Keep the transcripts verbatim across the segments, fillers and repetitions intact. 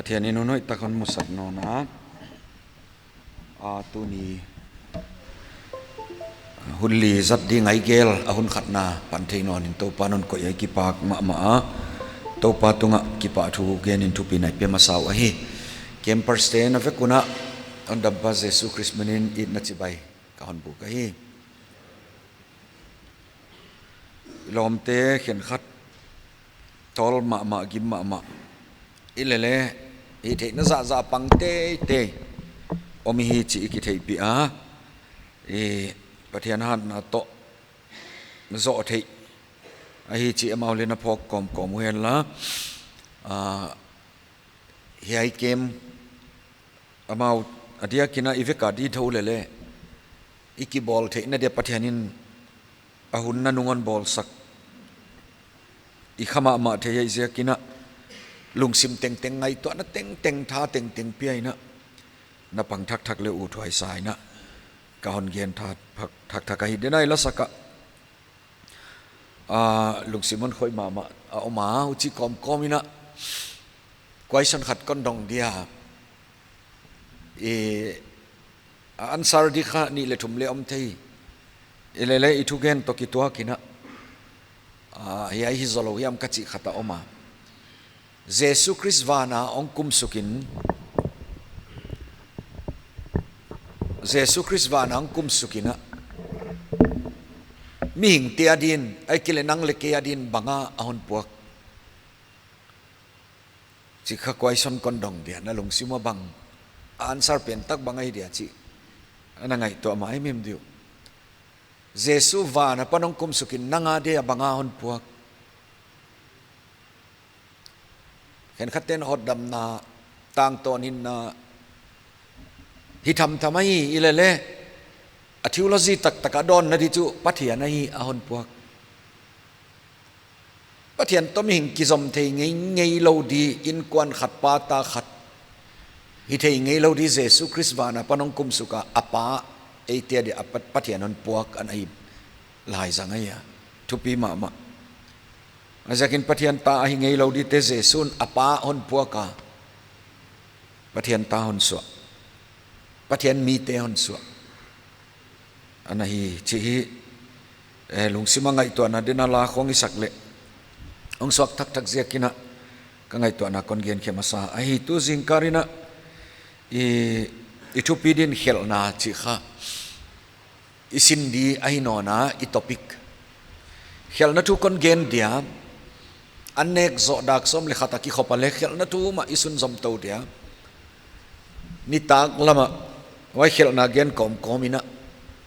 Pathian in hun hoihtak hon musak nawn a. A, tuni hun li zat ding ngaihgel a hun khatna pan thei nawn in Toupa'n hon koih a i kipak mahmah a. Toupa tungah kipahthu gen in thupina i pe masa uh ahi. Campers te na vek un a hon dampa Jesu Khrist min in itna chibai ka hon buk ahi. I lawmte khenkhat tawl mahmah, gim mahmah, i lele i theihna zahzah pang teitei om i hi chih i kitheihpih a, i Pathian hatna toh zoh theih ahi chih amau leng na phawk kawmkawm uh hen la. A, hiai camp amau a diak in a i vek a di thou lele i kibawl theihna dia Pathian in a hun nanung hon bawlsak i kha mahmah thei ahih ziak in a, lungsim tengteng, ngaihtuahna tengteng, tha tengteng pia in a, na pang thakthak leh uthuai sa in a, ka hon gen thak, thakthak ahi. Denai la sak a, a, lungsim hon khoih mahmah a om a, huchi kawmkawm in a, question khat kon dong dia. I, a answer di kha nih leh thum leng om thei. I lele i thugen toh kituak in a, a, hiai hi zaw lou hiam ka chih khat a om a. Jesu Khrist van a hong kumsuk in, Jesu Khrist van a hong kumsuk in a, mihingte adin, ahihkeileh nang leh kei adin bang a a hon puak chih kha question kon dong dia, na lungsim a bang answer pen tak bang ahi dia chih ana ngaihtuah maimah diu. Jesu van apan hong kumsuk in nang adia bang a hon puak? Khenkhat ten hotdamna, tangtawn hinna hi thamtham ahi, i lele a theology taktak a dawnna di chu Pathian ahi a hon puak. Pathian toh mihing kizom thei ngeingei lou di, innkuan khat, pa ta khat hi thei ngei lou di, Jesu Khrist van apan hong kumsuk a, a Pa, eite adia Pa-, Pathian hon puak ana hi laizang ahi a, thupi mahmah. Aziakin Pathian ta ahi ngei lou dite Jesu'n a Pa hon puak a, Pathian ta hon suah, Pathian mite hon suah ana hi chih hi, eh, lungsim a ngaihtuahna ding a la khong i sak leh hong suak thakthak ziak in a, ka ngaihtuahna kon gen khe masa ahi. Tu zingkal in a, i, i thupi ding khelhna chih kha i sin di ahi nawn a, i topic. Khelhna thu kon gen dia, an nek zoh dak sawm leh khat a kikhop a leh khelhna thu mah i sunzom tou dia. Nitaklam a, huai khelhna gen kawmkawm in a,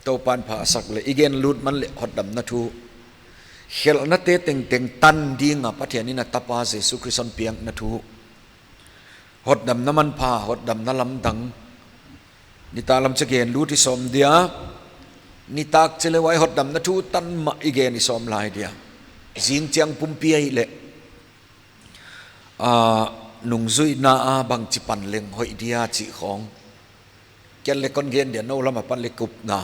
Toupa'n pha a sak leh i gen lut man leh hotdamna thu. Khelhnate tengteng tan ding a Pathian in a Tapa Jesu Khrist hon piakna thu. Hotdamna manpha, hotdamna lamdang. Nitaklam chiah gen lut i sawm dia. Nitak chiah leh huai hotdamna thu tan mah i gen i sawm lai dia. Zingchiang pumpi ahihleh, a, nungzuihna a bangchi pan leng hoih dia chih khong. Ken leng kon gen dia, nou lam apan leng kupna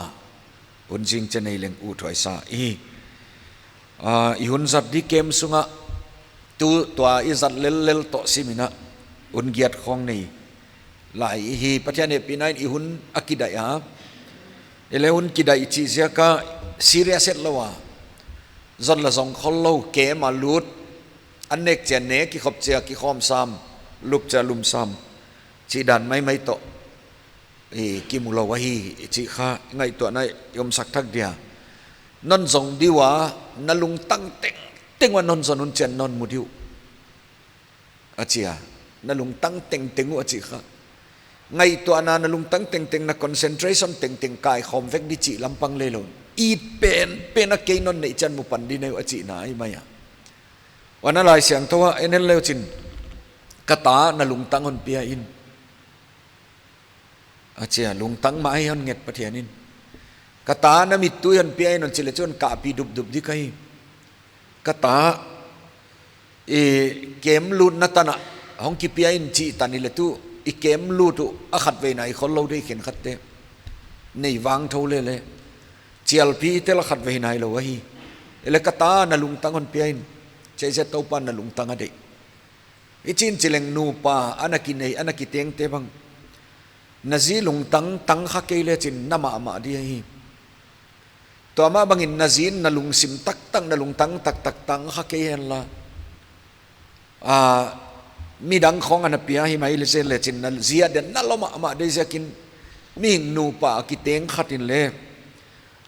hun zing chiah nei leng uthuai sa i hi. A, i hun zat di camp sung a, tu tua i zat lellel toh sim in a, hun giat khong nei lai i hi. Pathian hehpihna in i hun a kidaih a. I leh hun kidaih chih ziak a serious et lou a, zon leh zong khol lou, camp a lut, an nek chiah nek, kikhop chiah kikhawm sam, lup chiah lum sam chih dan maimai toh i kimu lou ahi chih kha ngaihtuahna i omsak thak dia. Non zong di ua, na lungtang tengteng ua non zon hun chiah non mu di uh, a chi a. Na lungtang tengteng uh a chih kha. Ngaihtuahna, na lungtang tengteng, na concentration tengteng kaikhawm vek di chih lampang leh lou. I pen pen a kei non neih chiah mu pan di nei uh a chihna ahi mai a. Huan a Laisiangthou a en leu chin, ka ta, na lungtang hon pia in, a chi a. Lungtang mah ahi hon nget Pathian in. Ka ta, na mittui hon pia in hon chih leh chu hon kahpih dupdup di ka hi. Ka ta, i camp lutna tan a hong kipia in chih tan i leh tu, i camp lut uh a khatveina i khol lou di khenkhatte. Nei vang thou lele. Chialpi i tel a khatveina i lou ahi. I leh ka ta, na lungtang hon pia in. Chih ziak Toupa'n na lungtang a deih. Hichiin chi leng nupa ana kinei, ana kitengte bang, na zi lungtang tang kha kei lechin na mahmah di ahi. Tua mah bangin na zi'n na lungsim taktak, na lungtang taktak tang kha kei henla, a, midang khawng ana pia hi mai le zel lechin na zi a den na lou mahmah di ziakin, mihing nupa a kiteng khat in le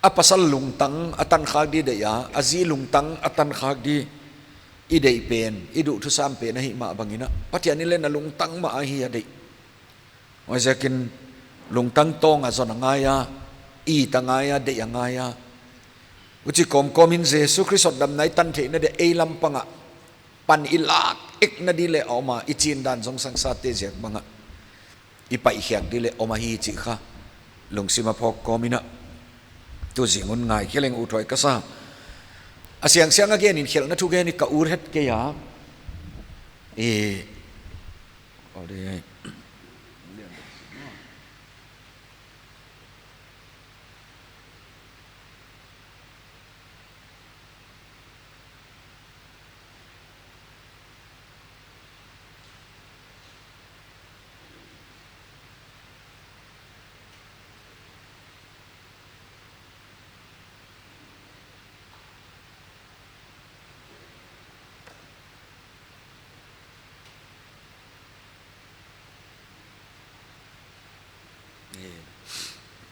a pasal lungtang a tan khak di deih a, a zi lungtang a tan khak di i deih pen, i duhthusam pen ahih mah bangin a, Pathian in le na lungtang mah ahi a deih. Huaiziakin lungtang tawng a zon a ngai a, it a ngai a, deih a ngai a. Huchi kawmkawmin Jesu Khrist hotdamna i tan theihna dia ei lam pang a pan i lak ekna di le a om a, i chin dan zong sang sate ziak bang a i paihkhiak di le om ahi chih kha lungsim a phawk kawmin a, tu zing un ngaikhe leng uthuai ka sa. A siangsiang a genin khelhna thugen hi ka ut het kei a. E,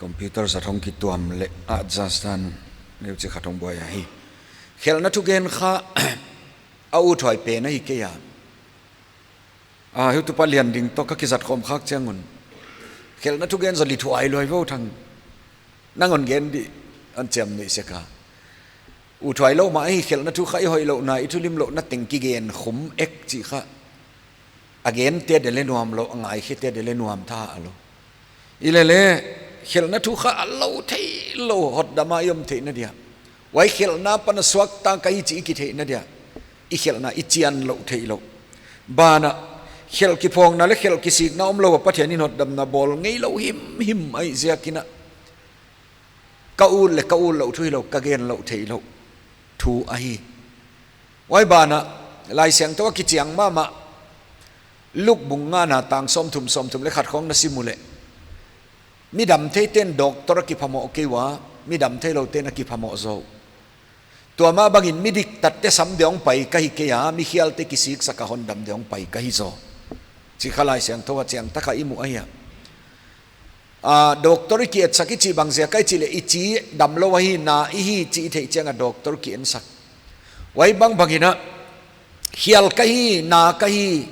Computer zat hong kituam leh adjust dan leu chi khat hong buai ahi. Khelhna thugen kha a uthuai pen ahi kei a. A, heutupa lian ding toh ka kizat khawm khak chiang un, khelhna thugen zaw li thuai luai vo thang. Nang hon gen di, hon chiam nuih sek a. Uthuai lou mah ahi, khelhna thu kha i hoihlouhna, i thulimlouhna teng kigen khum ek chih kha. A gente de le nuam lou, a ngaikhiate de le nuam tha a lou. I le le, khelhna thu kha a lou theilou, hotdam a i om theihna dia. Huai khelhna pan a suakta ka hi chih i kitheihna dia, i khelhna i chian lou theilou. Banah, khelh kiphawkna le khelh kisikna omlou a Pathian in hotdamna bawl ngeilou himhim ahih ziakin a, ka ut le ka utlouh thu hilou, ka genlouh theihlouh thu ahi. Huai banah, Laisiangthou a kichiang mahmah, Luk bung ngana tang sawmthum, sawmthum le khat khawng na sim uleh, mi dam theite'n doctor a kiphamoh kei ua, mi dam theilou te'n a kiphamoh zaw uh. Tua mah bangin mi diktatte sam deuh pai ka hi kei a, mi khialte kisiksak a hondam deuh pai ka hi zaw, chih kha Laisiangthou a chiang tak a i mu ahi a. A, doctor i kietsak i chih bang ziak ahia chih leh i chi damlou ahi, na i hi chih i theih chiang a doctor kiensak. Huai bangbang in a, khial ka hi, na ka hi,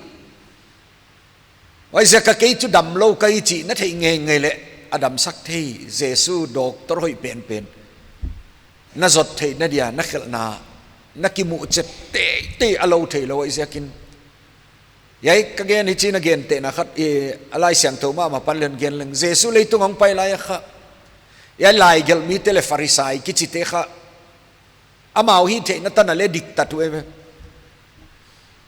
huaiziak a kei chu damlou ka hi chih na theih ngeingei leh, a damsak thei Jesu doctor hoih penpen na zot theihna dia, na khelhna na kimuh chet teitei a lou theilou ahih ziakin. Hiai ka gen hichi'n a gentehna khat, i, a Laisiangthou mahmah pan leng gen leng. Jesu leitung hong pai lai a kha, hiai laigelh mite le Pharisai kichite kha, amau hihtheihna tan a le diktat uh eive.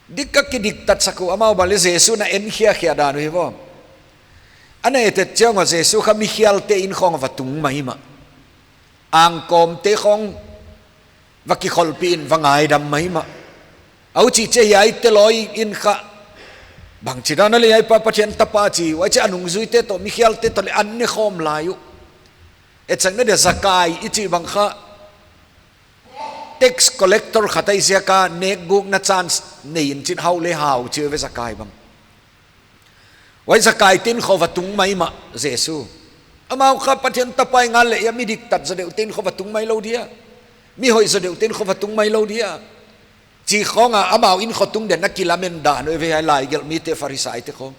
Dik a kidiktatsak uh, amau bang le Jesu'n a en khiakhia dan uh hi vo. A na et et chiang a Jesu kha mi khialte in khawng va tung mahmah. Angkawmte khawng va kikholhpih in va ngaidam mahmah. A huchi chia hiaite lawi in kha, bangchidan a le hiai pa Pathian tapa chi, huai chia a nungzuite toh, mi khialte toh le an ne khawm lai uh. Etsakna dia Zakai i chih bang kha, tax collector khat ahih ziak a nekgukna chance nei in chin hau le hau chi ve Zakai bang. Huai Zakai te'n khawng va tung mahmah Jesu. Amau kha Pathian tapa i ngal leh hiai mi diktat zaw deuh te'n khawng va tung mai lou dia, mi hoih zaw deuh te'n khawng va tung mai lou dia, chi khawng a amau in khawng tung den a kilamen dan uh eive hiai laigelh mite Pharisaite khawng.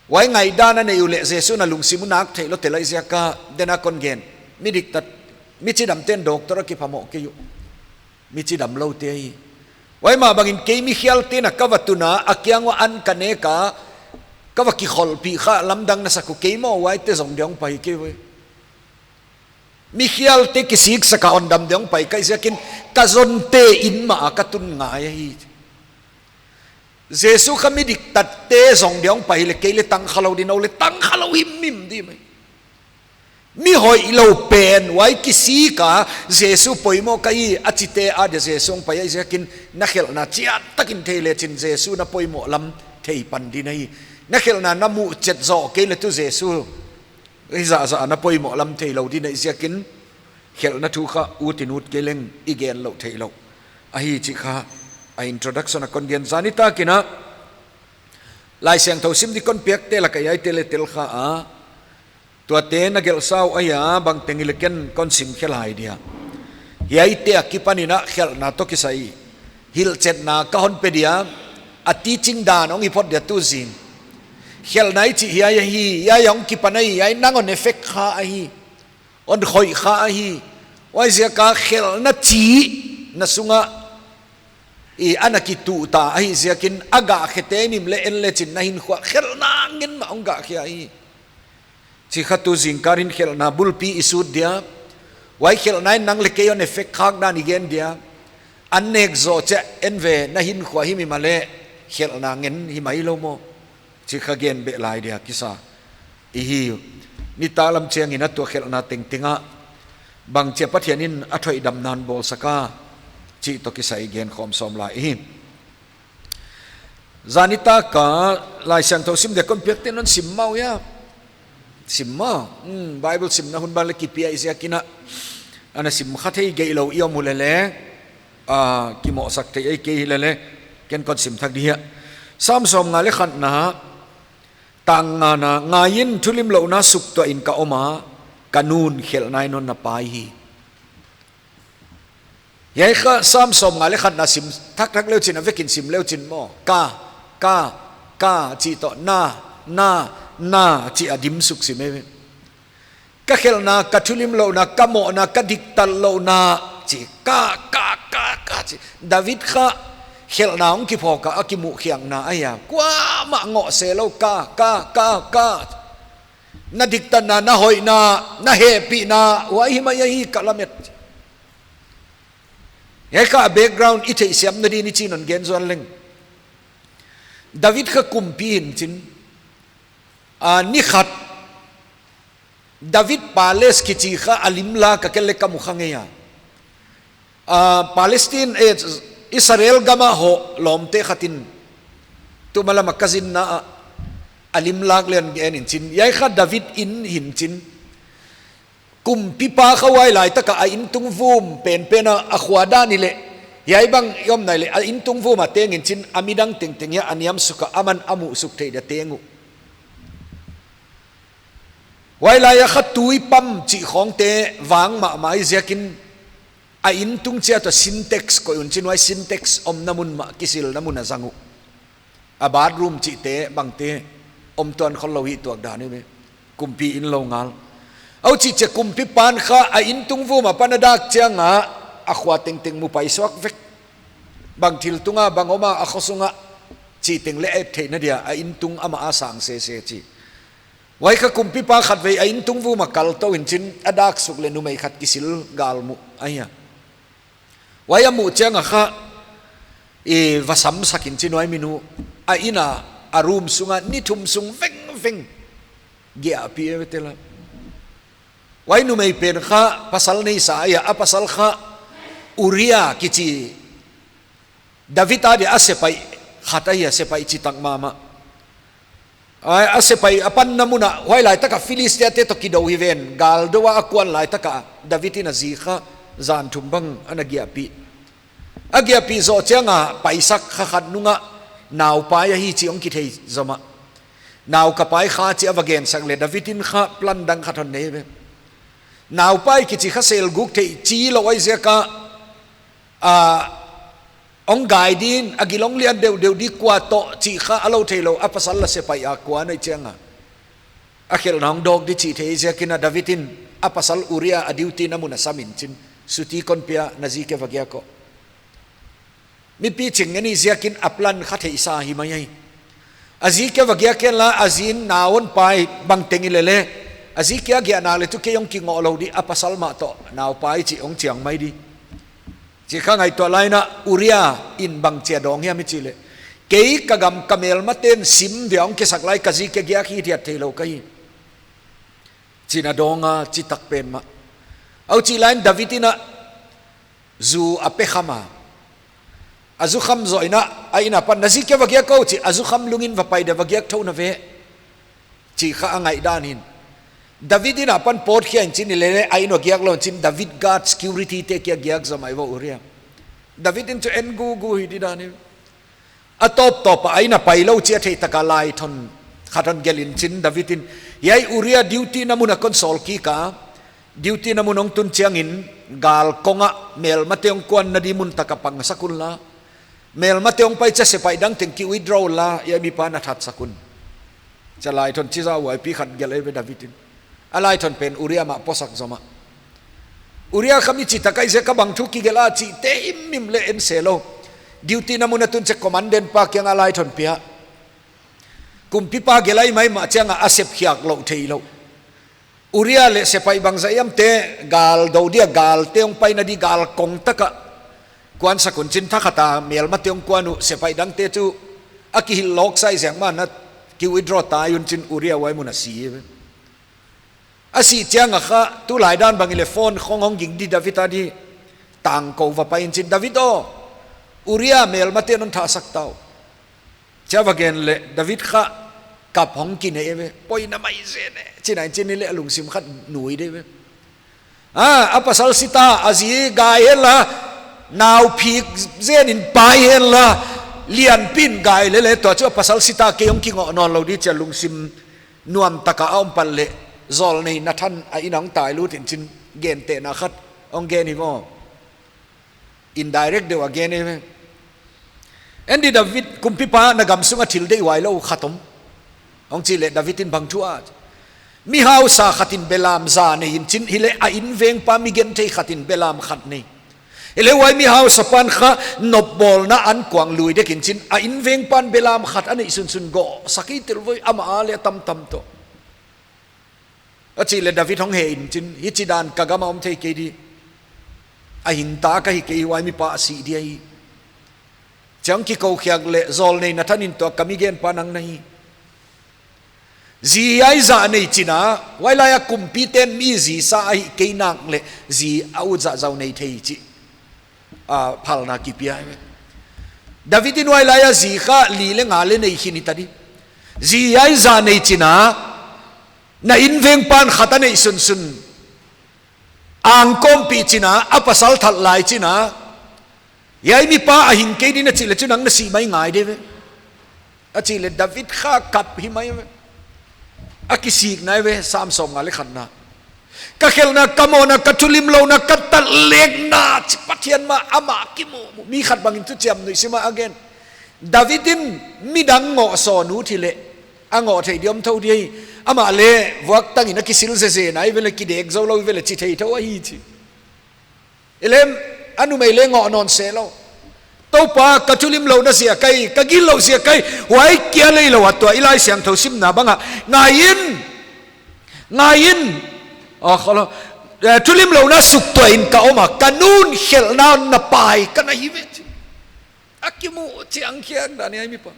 Huai ngaihdan a neih uleh Jesu'n a lungsim uh nak theilou tel ahih ziak a, den a kon gen. Mi diktat, mi chidamte'n doctor a kiphamoh kei uh. Mi chidamloute hi. Huai mah bangin kei mi khialte'n a ka va tun a, a kiang uah an ka nek a, ka va kikholhpih kha lamdang na sak uh, kei maw huaite zong deuh pai kei ve. Mi khialte kisiksak a hondam deuh pai ka hih ziakin, ka zonte in mah a ka tun ngai ahi. Jesu kha mi diktatte zong deuh pai le kei le tang khalou di, nou le tang khalou himhim di mai. Mi hoihlou pen, huai kisik a, Jesu poimoh ka hi, a chite adia Jesu hong pai ahih ziakin, na khelhna chiat takin thei lechin Jesu na poimoh lam thei pan ding ahi. Na khelhna na muh chet zoh kei leh tu Jesu, ei zahzah na poimoh lam theilou ding ahih ziakin, khelhna thu kha ut in ut kei leng i gen louh theilou ahi chih kha, a introduction a kon gen. Zan nitak in a, Laisiangthou sim di kon piakte lak a hiaite leh tel kha a, tuate na gelhsa uh ahia, bangteng hileh ken kon sim khe lai dia. Hiaite akipan in a khelhna toh kisai hilhchetna ka hon pe dia, a teaching dan hong hi phot dia tu zing. Khelhna i chih hiai ahi, hiai hong kipan ahi, hiai nang hon effect kha ahi, hon khoih kha ahi. Huaiziak a khelhna chih na sung a i ana kituh ta ahih ziakin a gah khete i mim leh en lechin na hinkhua khelhna ngen mah hong gah khia hi. Chih kha tu zingkal in khelhna bulpi i sut dia. Huai khelhna in nang leh kei hon effect khak dan i gen dia. An nek zoh chiah en ve na hinkhua himhim a leh khelhna ngen hi mai lou maw. Chih kha gen beh lai dia kisa i hi uh. Nitak lam chiang in a tua khelhna tengteng ah bangchia Pathian in a thoidamna hon bawlsak a chih toh kisai gen khawm sawm lai i hi. Zan nitak a Laisiangthou sim dia kon piakte non sim mah uh hia. Sim mah. Hmm, Bible simna hun bang leh kipia ahih ziakin a, ana sim kha thei geilou i om uh leh leh, ah, kimohsak thei ei kei hi leh leh, ken kon sim thak di hia. Sam sawmnga leh khatna, tang ngana, ngaiin thulimlouhna suktuah in ka om a, ka nu'n khelhna in hon na pai hi. Hiai kha Sam sawmnga leh khatna sim thakthak leuchin, a vekin sim leuchin maw. Ka, ka, ka chih toh na, na, na chih a dim suk sim ei. Ka khelhna, ka thulimlouhna, ka mohna, ka diktatlouhna chih, ka, ka, ka, ka chih. David kha khelhna hong kiphawk a, a kimuhkhiakna ahia, kuamah ngoh se lou, ka, ka, ka, ka. Na diktatna, na hoihna, na hehpihna, huai hi mai ahi ka lamet. Hiai kha a background i theihsiamna dingin i chi'n hon gen zual leng. David kha kumpi hi'n chin. Ah, ni khat David Palace kichi kha a lim lak a ken leng ka mu kha ngei a. Ah, Palestine, eh, Israel gam a hoh lawmte khat in tuma lam a ka zinna ah a lim lak leng en in chin. Hiai kha David in hi'n chin. Kumpipa kha huai laitak a a intung vum penpen a, a khua dan hileh, hiai bang i om nai leh, a intung vum a teng in chin, a midang tengteng hiai a niam suk a, aman a muh suk theih dia teng uh. Huai lai a kha tui pump chih khawngte vang mahmah ahih ziakin, a intung chiat a Sintex koih un chin, huai Sintex omna mun mah kisilna mun a zang uh. A bathroom chihte bangte om tuan khollou hi tuak dan hi ve. Kumpi in lou ngal. Huchih chiah kumpipa'n kha a intung vum apan a dak chiang a, a khua tengteng mu paisuak vek. Bang thil tung a, bang om a, a khosung a chih teng leng et theihna dia, a intung amah a sang sese chih. Huai kha kumpipa khatvei a intung vum a kal tou in chin, a dak suk leh numei khat kisil gal mu ahia. Huai a muh chiang a kha, i va samsak in chin huai mi nu, a inn a, a room sung a ni thum sung vengveng giahpih e ve tel a. Huai numei pen kha pasal neisa ahia, a pasal kha Uria kichi, David adia a sepaih khat ahia, sepaih chitak mahmah. Ai, a sepaih a panna mun a, huai laitak a Philistiate toh kidou hi ven, gal dou a a kuan laitak a, David in a zi kha zan thum bang ana giahpih. A giahpih zoh chiang a, paisak kha khat nung a, naupai ahi chih hong kithei zom a. Nau ka pai kha chih a va gensak leh, David in kha plan dang khat hon nei ve. Naupai kichi kha selguk theih chilou ahih ziak a, a, hong gai ding, a gil hong lian deuhdeuh di kua toh chih kha a lou theilou, a pasal a sepaih a kuan ahih chiang a, a khelhna hong dawk di chih theih ziakin a David in a pasal Uria a duty na mun a sam in chin, suti kon pia, na zike va giak aw. Mipi ching ngen ahih ziakin a plan kha theihsa hi mai ahi. A zike va giak ken la, a zi'n nau hon pai bangteng hileh leh, a zike a giah nak leh tu kei hong kingoh lou di, a pasal mah toh naupai chih hong chiang mai di. Chih kha ngaihtuah lai in a, Uria in bangchia dawng hiam i chih leh, kei ka gam ka melmate'n sim dia hong kisak lai, ka zike giak hithiat theilou ka hi. Chin a dawng a, chi tak pen mah. Huchi lai in David in a zu a pe kham a. A zu kham zoh in a, a inn apan, "Na zi kia va giak o," chi, "a zu kham lungin va pai dia va giak thou na ve," chi kha a ngaihdan in. David inn apan pawt khia in chin i lele, a inn a giak lou in chin, David guard security te kia giak zaw mai vo Uriah. David in chu en gugu hi di dan in. A tawptawp a inn a pai lou chi a theih tak a laithon khat hon gelh in chin David in, "Hiai Uriah duty na mun a kon sawl kik a, duty na mun hong tun chiangin gal kong ah melmate hong kuanna di mun tak a pangsak unla. Melmate hong pai chia sepaih dang teng ki withdraw unla, hiai mipa na thatsak un," chi a laithon chi zah huai pi khat gelh ei ve David in. A laithon pen Uriah mah pawsak zaw mah. Uriah kha mi chi tak ahi ziak a bang thu kigelh a chihte himhim leng en se lou. Duty na mun a tun chia commandant pa kiang a laithon pia. Kumpipa gelh ahi maimah chiang a a sep khiak lou thei lou. Uriah leh sepaih bangzah hiam te gal dou dia, galte hong paina di gal kong tak ah kuansak un chin, thakhat a melmate hong kuan uh, sepaih dangte chu a kihilh lawk sa hi ziak mah in a ki withdraw ta un chin Uriah huai mun a si hi ve. A sih chiang a kha, tulai dan bang i leh phone khong hong ging di David a di, tangkou va pai in chin, "David aw, Uriah melmate'n hon thahsak ta uh," chi a va gen leh David kha kap hong kinei ve, "Poi na mai zen e," chi in a in chin, hileh a lungsim khat nui di ve. "A, a pasal si ta, a zi gai henla, nau phik zen in pai henla, lianpi in gai lele, tua chu a pasal si ta, kei hong kingoh nawn lou di," chi a lungsim nuam tak a a om pan leh, zawlnei Nathan a inn a hong tai lut in chin, gentehna khat hong gen hi maw. Indirect deuh a gen ei ve. "En di David, kumpipa, na gam sung a thil deihhuai lou khat om," hong chih leh David in bang thu a, "Mi hausa khat in belam za nei in chin, hileh a inn vengpa mi genthei khat in belam khat nei. Hileh huai mi hausa pan kha nopbawlna ankuang lui dek in chin, a inn vengpa'n belam khat a neih sunsun gawh sak hi tel voi, amah a leh tamtam toh." A chih leh David hong heh in chin, "Hichi dan ka gam a om thei kei di. A hing ta ka hi kei, huai mipa a sih di ahi. Chiang kikou khiak leh zawlnei Nathan in, tua ka mi genpa nang na hi. Zi hiai zah nei chin a, huai lai a kumpite'n mi zi sa ahih kei nak leh zi a ut zahzah nei thei," chi a phalna kipia hi ve. David in huai lai a zi kha li leh nga leh nei khin hi ta di. "Zi hiai zah nei chin a, na inn vengpa'n khat a neih sunsun, angkawmpih chin a, a pasal that lai chin a, hiai mipa a hing kei di na chih leh chu nang na sih mai ngai di ve," a chih leh David kha kap hi mai ve. A kisikna hi ve, Sam sawmnga leh khatna. "Ka khelhna, ka mawhna, ka thulimlouhna, ka tatlekna," chi, Pathian mah amah kimuhmuh. Mi khat bang in thuchiam nuihsim a a gen. David in midang ngoh sawn ut hileh a ngoh theih di om thou di ahi. Amah leh vuak tang in a kisil zeze na hi ve leh, kidek zou lou hi ve leh, chi thei thou ahi chi. Hileh a numei leh ngoh nawn se lou. "Toupa, ka thulimlouhna ziak ahi, ka gitlouh ziak ahi, huai kia lei lou a tua i Laisiangthou simna bang a, ngai in, ngai in, a, kha lou, eh, thulimlouhna suk tuah in ka om a, ka nu'n khelhna na pai ka na hi ve," chi. A kimuh chiang khiak dan hiai mipa.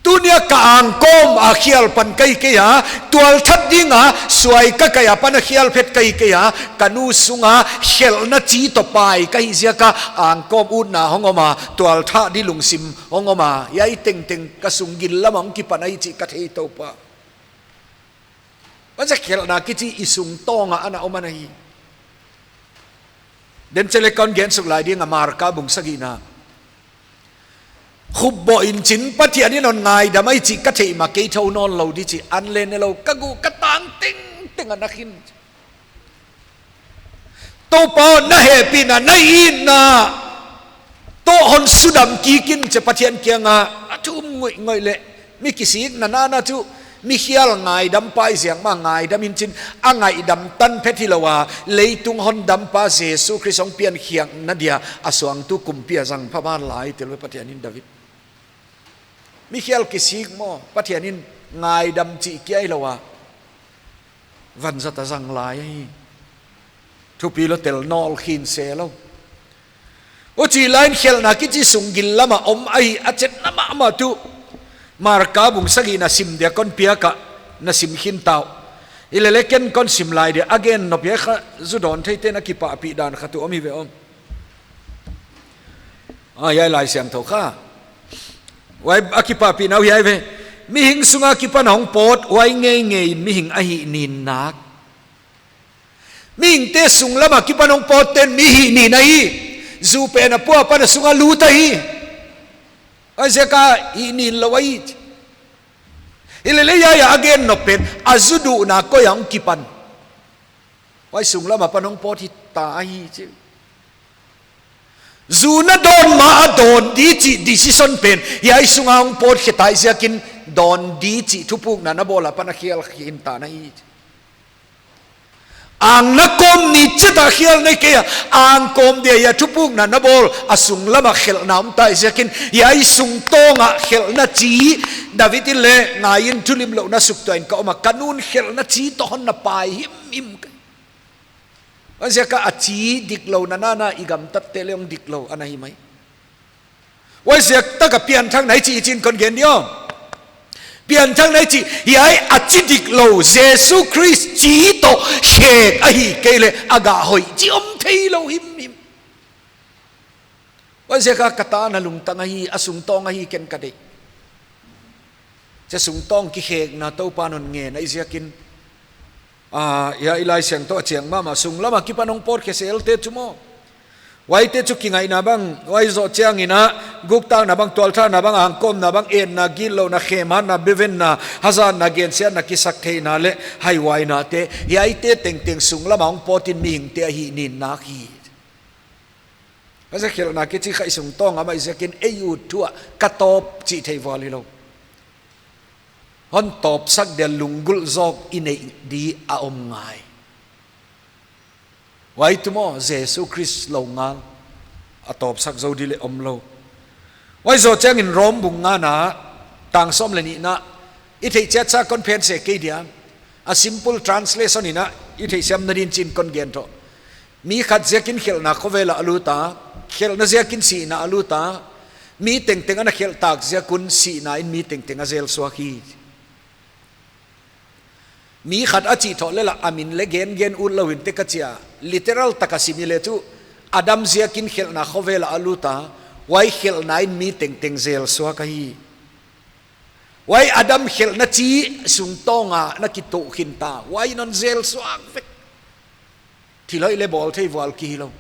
"Tuni a ka angkawm a khial pan ka hi kei a, tualthat ding a suai ka kai apan a khial phet ka hi kei a, ka nu sung a khelhna chi toh pai ka hi ziak a, angkawm utna hong om a, tualthah di lungsim hong om a, hiai tengteng ka sunggil lam a hong kipan ahi chih ka thei, Toupa." Huan zah khelhna kichi i sung tawng a ana om ana hi. Den cheleh kon gen suk lai ding a, Marka bung sagihna. "Khupboh in chin, Pathian in hon ngaidam ahi chih ka theih mah kei thou nawn lou di," chi, an leh ne lou, "Ka guh ka tang tengteng a na khin. Toupa, na hehpihna, na itna toh hon sudam kik in," chi Pathian kiang a a thum nguih nguih leh, mi kisikna nana chu, mi khial ngaidam pa i ziak mah ngaidam in chin, a ngaihdam tan phet hilou a, leitung hondampa Jesu Khrist hong piankhiakna dia a suangtu kumpi a zang pha ban lai tel ve Pathian in David. Mi khial kisik maw, Pathian in ngaidam chih kia hilou a, vanzat a zang lai ahi. Thupi lou, tel nawl khin se lou. Huchi lai in khelhna kichi sunggil lam a om ahi a chetna mahmah tuh. Marka bung sagihna sim dia kon piak a, na sim khin ta uh. Hilele ken kon sim lai dia, a gen nop hiai kha zu dawn theite'n a kipahpih dan kha tuh om hi ve aw. Ah, hiai Laisiangthou kha. Huai a kipahpihna uh hiai ve. Mihing sunga kipan hong pawt, huai ngeingei in mihing a hihnin nak. Mihingte sunglam a kipan hong pawtte'n mi hihnin ahi. Zu pen a pua pan a sunga lut ahi. Huaiziak a hihnin lou ahi. Hilele hiai a gen nop pen, a zu duhna koi a hong kipan. Huai sunglam a pan hong pawt hita ahi chi. Zu na dawn ma a dawn di chih decision pen, hiai sunga hong pawt khe ta ziakin dawn di chih thupukna na bawl a pan a khial khin ta na hi. Ang na kawm ni chiat a khial nei kei a, ang kawm dia hiai thupukna na bawl a sunglam a khelhna om ta ziakin, hiai sungtawng a khelhna chi, David in leng ngai in thulimlouhna suk tuah in ka om a, ka nu'n khelhna chi toh hon na pai himhim. Huaiziak a chi diklou na nana i gamtatte leng diklou ana hi mai. Huaiziak tak a pianthakna i chih i chin kon gen dia. Pianthakna i chih, hiai a chi diklou, Jesu Khrist chi toh khek ahi kei leh a gah hoih chi om theilou himhim. Huaiziak a ka ta na lungtang ahi, a sungtawng ahi ken ka deih. Chia sungtawng kikhekna Toupa'n hon ngen ahih ziakin. Ah, hiai Laisiangthou a chiang mahmah, sunglam a kipan hong pawt khe selte chu maw. Huaite chu kingaihna bang, huai zoh chiangin a, guktakna bang, tualthatna bang, angkawmna bang, etna, gitlouhna, khemhatna, bevenna, hazatna, gensiatna, kisaktheihna leh haihuainate, hiaite tengteng sunglam a hong pawt in mihingte a hihnin nak hi. Huaiziak khelhna kichi kha i sungtawng a om ziakin ei ut thu a ka tawp chih theih vual hilou. Hon tawpsak dia lunggulh zawk i neih di a om ngai. Huai tuh maw Jesu Khrist lou ngal a tawpsak zou di leng omlou. Huai zoh chiangin Rom bung ngana tang sawm leh nihna i theih chiat sa kon phen se kei dia. A simple translation in a i theihsiamna din chin kon gen toh. Mi khat ziakin khelhna khovel a a lut a, khelhna ziakin sihna a lut a, mi tengteng ana khelh tak ziak un sihna in mi tengteng a zel suak hi. Mi khat a chih toh leh lah a min leng gen gen utlou in te ka chi a, literal tak a sim i leh chu, Adam ziakin khelhna khovel a a lut a, huai khelhna in mi tengteng zel suak ahi. Huai Adam khelhna chi sungtawng a na kituh khin ta, huai in hon zel suak vek. Thil hoih leng bawl thei vual ki hilou.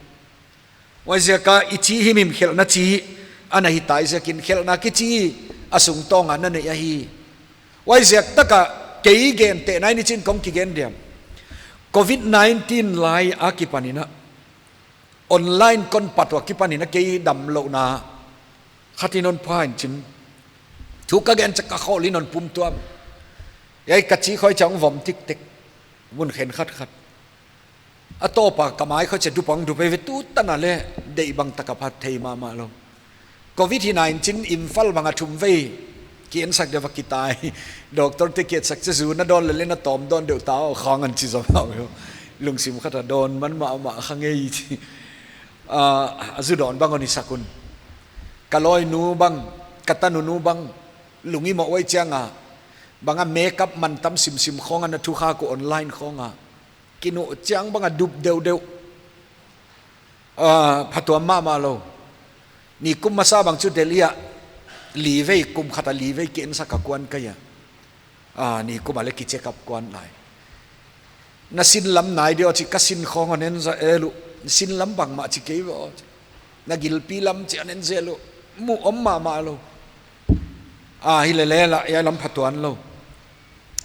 Huaiziak a i chi himhim khelhna chi ana hi ta ziakin khelhna kichi a sungtawng a na neih ahi. Huaiziak tak a kei gentehna in i chin kon kigen dia. Covid nineteen lai a kipan in a, online kon pat ua kipan in a kei damlouhna khat in hon pha in chin. Thu ka gen chiang ka khawl in hon pum tuam. Hiai ka chi khoi chiang vom tiktek. Mun khen khat khat. A tawp a ka mai khoi chiang dup ang dup ve tu tan a leh deih bang tak a phat thei mahmah lou. Covid hi nai in chin Imphal bang a thum vei ki ensak dia va kitai. Doctor te ki etsak chiang zu na dawn leh leng na tawm dawn deuh ta aw khawng an chi zom hau. Lungsim khat a dawn man mahmah kha ngei chi. Ah, a zu dawn bang hon i sak un. Ka lawinu bang, ka tanunu bang, lung i mawh huai chiang a. Bang a makeup man tam simsim khawng a na thu kha ku online khawng a. Kinu chiang bang a dup deuhdeuh. Ah, phatuam mahmah lou. Nikum masa bang chu Delhi a li vei, kum khat a li vei ki ensak a kuan ka hi a. Ah, nikum a leng ki check up kuan lai. Na sin lam nai dia aw chi ka sin khawng hon en zel uh. Sin lam bangmah chi kei ve aw chi. Na gilpi lam chi hon en zel uh. Mu om mahmah lou. Ah, hilele lah, hiai lam phatuam lou.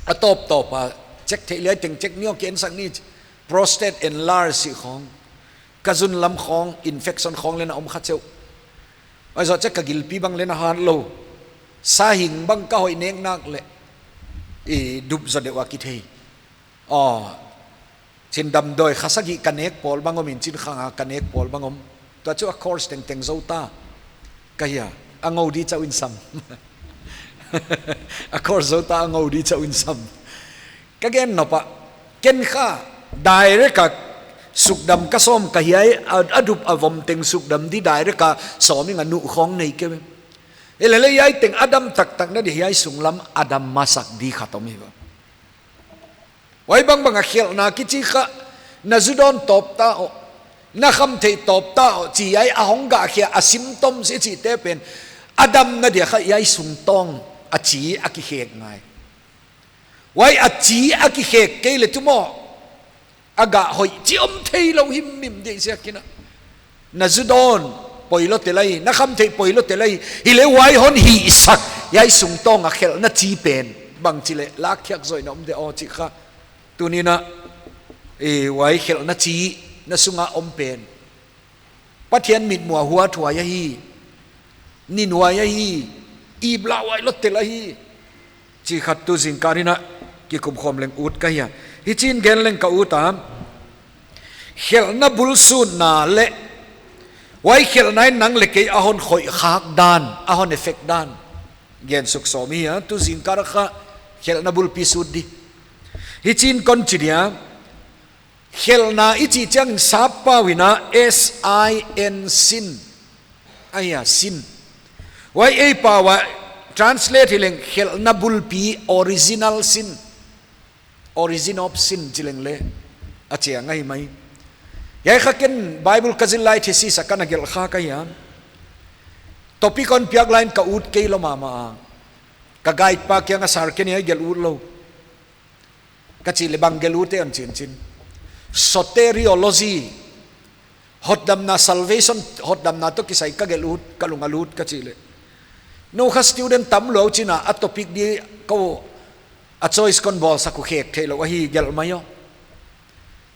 A tawptawp a check theih liai teng check ni aw ki ensak ni chi. Prostate enlarge chih khawng. Ka zun lam khawng, infection khawng leng na om kha cheuh. Huai zoh chiang ka gilpi bang leng na hat lou. Sa hing bang ka hoih nek nak leh. I dup zaw deuh a ki thei. Aw. Chin damdawi kha sagih ka nek pawl bang om in chin khang a ka nek pawl bang om. Tua chu a course tengteng zou ta. Ka hi a. A ngou di chauh in sam. A course zou ta a ngou di chauh in sam. Ka gen nop a, ken kha, direct a sukdam ka sawm ka hiai, a, a dup a vom teng sukdam di direct a sawm ing a nuh khawng nei kei ve. Hilele hiai teng a dam taktak na di hiai sunglam a dam masak di khat om hi ve. Huai bangbang a khelhna kichi kha, na zu dawn tawp ta aw, na khamtheih tawp ta aw, chi hiai a hong gah khia a symptoms i chihte pen, a damna dia kha hiai sungtawng a chi a kikhek ngai. Huai a chi a kikhek kei leh chu maw, a gah hoih chi om theilou himhim di ziakin a. Na zu dawn poilou tel ahi, na khamtheih poilou tel ahi, hileh huai hon hihsak hiai sungtawng a khelhna chi pen, bangchi leh lakkhiak zoh in om de aw chi kha. Tuni'n a, eh, huai khelhna chi na sunga om pen, Pathian mitmuh a huathuai ahi, ninuai ahi, i blauhuai lou tel ahi, chi khat tu zingkal in a kikum khawm leng ut ka hi a. Hichi'n gen leng ka ut a, khelhna bul sutna leh huai khelhna in nang leh kei a hon khoih khak dan, a hon effect dan gen suk sawm i hi a, tu zingkal kha khelhna bulpi sut di. Hichi'n kon chi dia, khelhna i chih chiangin sappau in a S I N, sin ahi a, sin. Huai ei pau a translate hi leng khelhna bulpi, original sin, origin of sin chi leng leh a chiang ahi mai. Hiai kha ken Bible ka zil lai thesis a ka na gelh kha ka hi a. Topic hon piak lai in ka ut kei lou mahmah a. Ka guide pa kiang a, sir, ken hiai gelh ut lou ka chih leh, bang gelh ut e, hon chi'n chi'n. Soteriology, hotdamna, salvation hotdamna toh kisai ka gelh ut, ka lung a lut ka chih leh, nou kha student tam lou chi'n a, a topic di kou a choice kon bawlsak uh khek theilou ahi, gelh mai aw.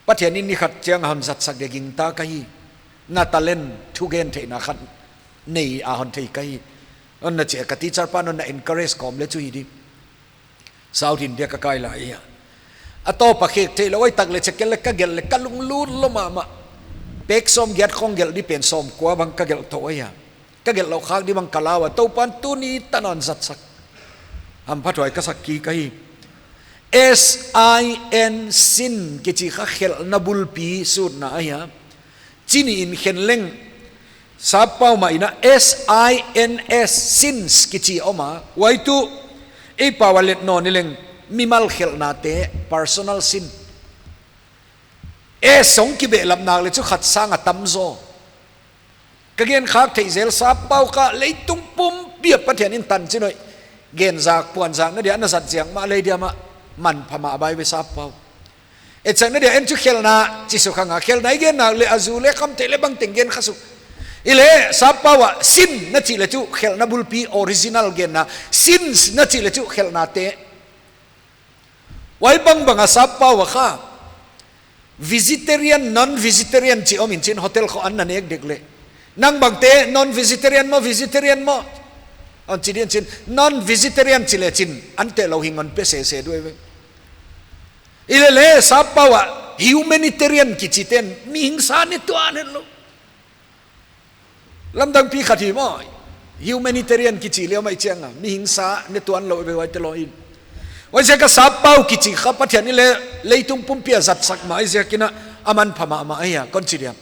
Pathian in ni khat chiang a hon zatsak dia gingta ka hi. Na talent, thugentheihna khat nei a hon thei ka hi. Hon na chi a, ka teacher pa'n hon na encourage kawm leh chu hi di. South India ka kai lai a. A tawp a khek theilou ahi tak leh, chi ken leh ka gelh leh ka lunglut lou mahmah. Pek sawmgiat khong gelh di pen sawmkua bang ka gelh thou ahi a. Ka gelh lou khak di bang ka lau a, Toupa'n tuni tan a hon zatsak. Hamphathuai ka sak kik ahi. S I N, sin kichi kha khelhna bulpi sutna ahi a. Chi ni in khen leng, sappau mah in a S I N S, sins kichi om a. Huai tuh ei pau a let nawn i leng, mimal khelhnate, personal sin. S hong kibehlap nak leh chu khat sang a tam zaw. Ka gen khak theih zel, sappau kha leitung pumpi a Pathian in tanchin hoih gen zak, puan zakna dia na zat ziak mah leh dia mah, manpha mah a bai ve sappau. Etsakna dia en chu khelhna chi suk hang a, khelhna i gen nak leh a zu leh khamtheih leh bangteng gen kha suk. Hileh sappau a sin na chih leh chu khelhna bulpi, original genna, sins na chih leh chu khelhnate. Huai bangbang a sappau a kha, vegetarian, non-vegetarian chi om in chi'n, hotel khong an na nek dek leh, nang bangte non-vegetarian maw, vegetarian maw, hon chi di in chi'n, non-vegetarian chi leh chi'n, an te lou hing hon pe sese di uh ve. Hileh leh sappau a humanitarian kichi ten mihing sa ne tuan het lou. Lamdang pi khat hi maw, humanitarian kichi leh mai chiang a, mihing sa ne tuan lou ve huaite lou in. Huaiziak a sappau kichi kha Pathian in leh leitung pumpi a zatsak mah ahi ziakin a, a manpha mahmah ahi a, kon chi dia.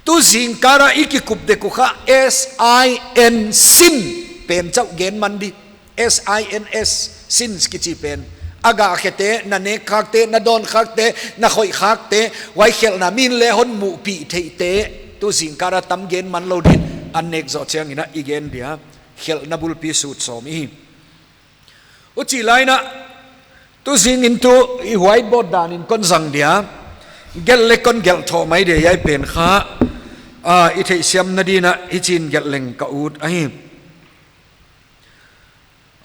Tu zingkal a i kikup dek uh kha S I N, sin pen chauh gen man di. S I N S, sins kichi pen. A gah khete, na nek khakte, na dawn khakte, na khoih khakte, huai khelhna min leh hon muhpih theihte, tu zingkal a tam gen man lou din, an nek zoh chiangin a i gen dia, khelhna bulpi sut sawm i hi. Huchi lai in a, tu zing in tu i whiteboard dan in kon zang dia, gelh leh kon gelh thou mai dia hiai pen kha, a, i theihsiamna din a, hichi'n gelh leng ka ut ahi.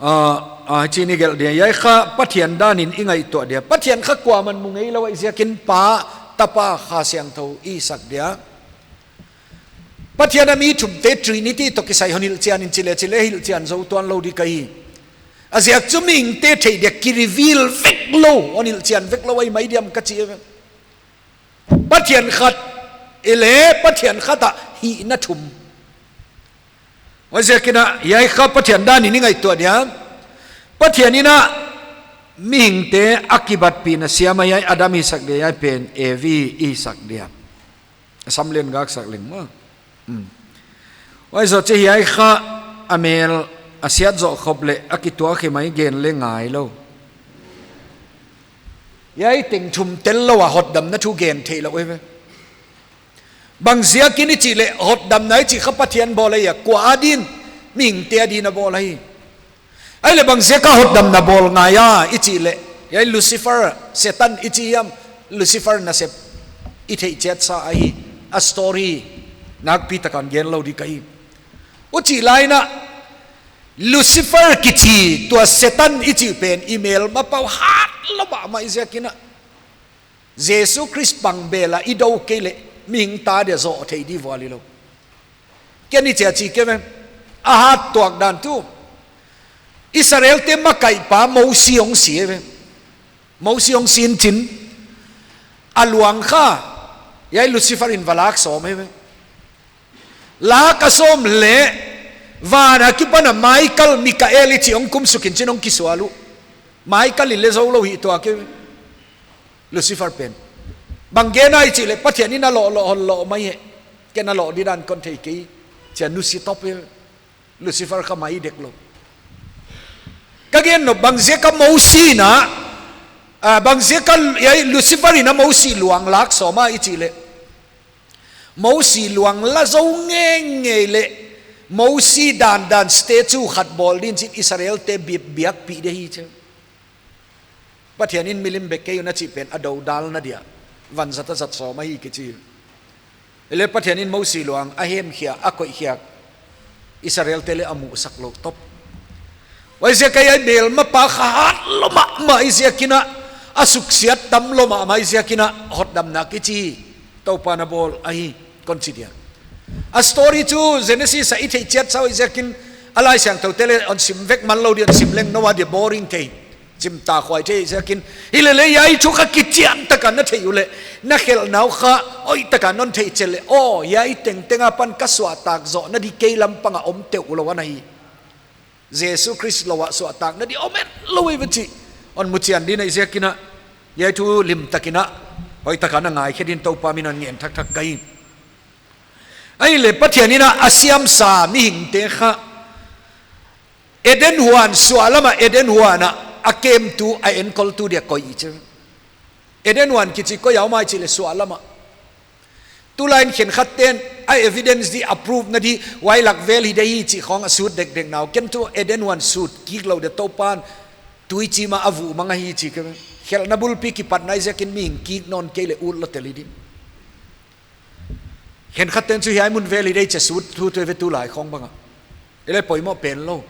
A, a, chi'n i gelh dia, hiai kha Pathian dan in i ngaihtuah dia. Pathian kha kuaman mu ngeilou ahi ziakin Pa, Tapa, Kha Siangthou i sak dia. Pathian a mi thumte Trinity toh kisai hon hilhchian in chi leh, chi leh hilhchian zou tuan lou di ka hi. A ziak chu mihingte theih dia ki reveal vek lou, hon hilhchian vek lou ahi mai diam ka chi ve. Pathian khat, hileh Pathian khat a hihna thum. Huaiziakin a, hiai kha Pathian dan in i ngaihtuah dia. Pathian in a mihingte a kibatpihna siam a hiai Adam i sak dia, hiai pen Evi i sak dia. A sam leh gak sak leng maw. Hmm. Huai zoh chiah hiai kha a mel a siat zoh khop leh a kituak hi mai gen leh ngai lou. Hiai teng thum tel lou a hotdamna thu gen theilou eive. Bangziakin i chih leh hotdamna i chih kha Pathian bawl ahi a, kua adin, mihingte adin a bawl ahi. Ahihleh bangziaka hotdamna bawl ngai a i chih leh, hiai Lucifer, Setan i chi hiam, Lucifer nasep i theih chiat sa ahi, a story nakpi takin gen lou di ka hi. Huchih lai in a, Lucifer kichi tua Setan i chih pen i melmapa uh hat lou mahmah ziakin a, Jesu Khrist bang bel a i dou kei leh mihing ta dia zoh thei di vual hilou. Ken i chia chi kei ve. A hat tuak dan tuh, Israelte makaihpa Mosi hong si eive. Mosi hong si in chin, a luang kha, hiai Lucifer in va lak sawm eive. Lak a sawm leh, van a kipan a Michael, Mikael i chih hong kumsuk in chin hong kisual uh. Michael in leng zou lou hi tuak eive, Lucifer pen. Bang gen a i chih leh Pathian in a loh loh hon loh mai hi. Ken a loh di dan kon thei kei, chia nusia top eive. Lucifer kha mai dek lou. Ka gen nop bangziaka Mosi in a, ah, bangziaka, hiai Lucifer in a Mosi luang lak sawm a i chih leh, Mosi luang la zou ngeingei leh, Mosi dandan statue khat bawl din chin Israelte bi-, biakpih di hi chi. Pathian in milim bek kei un a chih pen a dodalna dia vanzat a zat sawm ahi kichi. Ahihleh Pathian in Mosi luang a hemkhia, a koihkhiak, Israelte leng a musak lou top. Huaiziak a hiai melmapa kha hat lou mahmah ziakin a, a suksiat tam lou mahmah ziakin a, hotdamna kichi Toupa'n a bawl ahi, kon chi dia. A story chu Genesis a i theih chiat sa uh ziakin, a Laisiangthoute leng hon sim vek man lou di, hon sim leng Noah dia boring thei, chim ta khuai thei ziakin. Hileh leng hiai thu kha kichian takin na theih uleh, na khelhna uh kha hoih takin non theih chet leh, aw, hiai tengteng apan ka suahtak zohna di kei lam pang a om teuh lou ana hi. Jesu Khrist lou a suahtakna di om etlou eive chih hon muchian di na hi ziakin a, hiai thu lim takin a, hoih takin a ngaikhe din Toupa min in ngen thakthak ka hi. Ahihleh Pathian in a, a siamsa mihingte kha, Eden huan, suahlam a Eden huan a, a kemtu, a enkoltu dia koih i chi. Eden huan kichi koi a om a i chih leh suahlam a. Tulai in khenkhatte'n a evidence di, a proof na di, huai lak vel hi di hi chih khong a sut dekdek nau. Ken tuh Eden huan sut kik lou di, Toupa'n tuichim a a vuh mang ahi chi kei. Khelhna bulpi kipatna ziakin mihing kik nawn kei leh utlou tel hi di. Khenkhatte'n chu hiai mun vel hi di chia sut thu tuh ve tulai khong bang a. Hileh poimoh pen lou.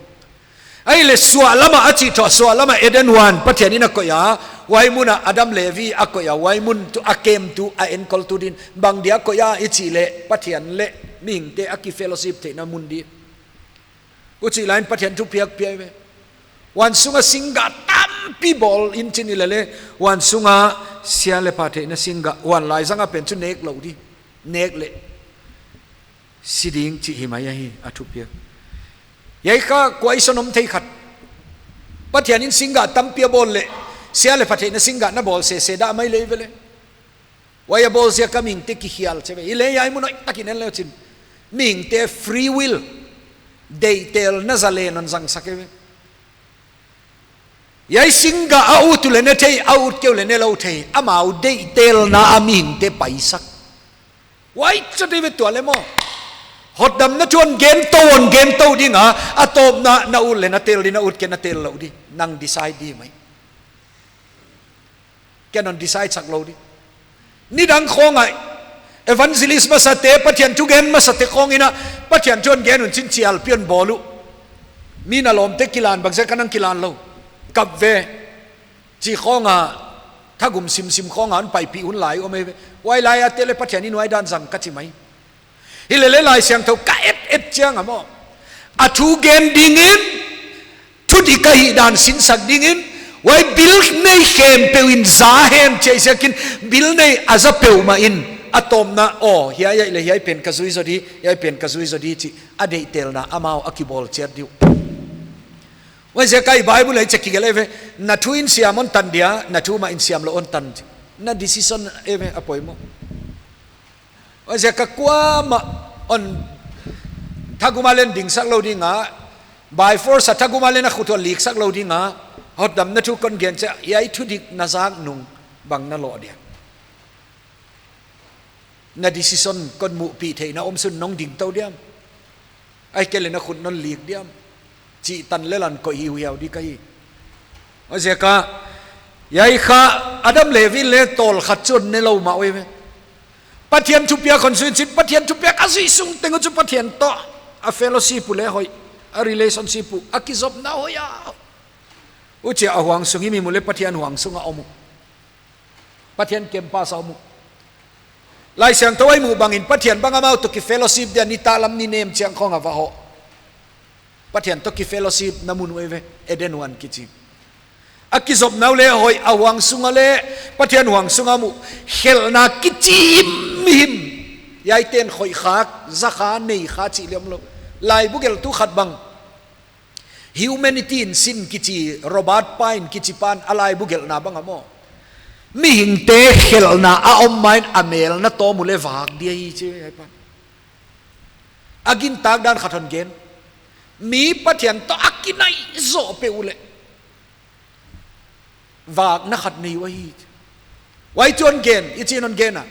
Ahihleh suahlam a a chih thu, suahlam a Eden huan Pathian in a koih a, huai mun a Adam leh Evi a koih a, huai mun tuh a kemtu, a enkoltu din. Bang dia koih a i chih leh Pathian leh mihingte a kifellowship theihna mun di. Huchih lai in Pathian thupiak pia ve. Huan sung a singgah tampi bawl in chin i leh leh, huan sung a sia leh pha theihna singgah, huan laizang a pen chu nek lou di. Nek leh si ding chih hi mai ahi a thupiak. Hiai kha question om thei khat. Pathian in singgah tampi a bawl leh, sia leh pha theihna singgah na bawl sese dah mai leh ve leh. Huai a bawl ziak a mihingte kikhial chi ve. Hileh hiai mun hoih takin en leu chin, mihingte free will, deihtelna zalen hon zangsak ve. Hiai singgah a ut uleh ne thei, a ut kei uleh ne lou thei. Amau deihtelna a mihingte paisak. Huai chate ve tua leh maw. Hotdamna thu hon gen tou, hon gen tou ding a, a tawpna na ut leh na tel di, na ut kei na tel lou di. Nang decide di mai. Ken hon decide sak lou di. Nidang khong a evangelist masate, Pathian thugen masate khong in a, Pathian thu hon gen un chin chialpi hon bawl uh. Mi na lawmte kilan bangziak a nang kilan lou. Kap ve. Chi khong a, thagum simsim khong a hon paipih hun lai om ve. Huai lai a te leh Pathian in huai dan zang ka chi mai. Hileh leh Laisiangthou ka et et chiang a maw, a thugen dingin, thudik ahihdan sinsak dingin, huai bil nei khempeuh in za hen chih ziakin, bil nei a za peuhmah in, a tawpna, aw, hiai, hiai leh hiai pen ka zui zaw di, hiai pen ka zui zaw di chih, a deihtelna amau a kibawl chiat di uh. Huaiziak a i Bible a i chih kigelh ve, na thu in siam hon tan dia, na thu mah in siam lou hon tan chih. Na decision ve a poimoh. Huaiziak a kuamah hon thagum a leng dingsak lou ding a, by force a thagum a leng a khut hon liksak lou ding a, hotdamna thu kon gen chiang a, hiai thudik na zak nung, Bang na loh diam? Na decision kon muhpih theihna om sun nong ding tou diam? Ahihkeileh na khut non lik diam? Chih tan leh lan koih hiuhiau di ka hi. Huaiziak a, hiai kha Adam leh Evi leh tawl khat chun ne lou mah uh ve. Pathian thupiak hon zui in chin, Pathian thupiak a zui sung teng uh chu Pathian toh a fellowship uh leh hoih, a relationship uh, a kizopna hoih a. Huchia a huang sung i mu leh Pathian huang sung a om uh. Pathian campus a om uh. Laisiangthou a i muh bangin Pathian bang amau toh ki fellowship dia nitaklam ni nem chiang khong a va hoh. Pathian toh ki fellowship na mun uh ve, Eden huan kichi. A kizopna uh leh hoih, a huang sung a leh, Pathian huang sung a om uh. Khelhna kichi himhim. Hiaite'n khoih khak, za kha, nei kha chih leh omlou. Laibu gelhtu khat bang, Humanity in Sin kichi, Robert Pine kichi pan a laibu gelhna bang a maw, mihingte khelhna a om main a mel na tawm uh leh vak di ahi chi hiai pan. A gintak dan khat hon gen. Mi Pathian toh a kinai zoh peuh uh leh vakna khat nei uh ahi. Huai chu hon gen, i chin hon gen a.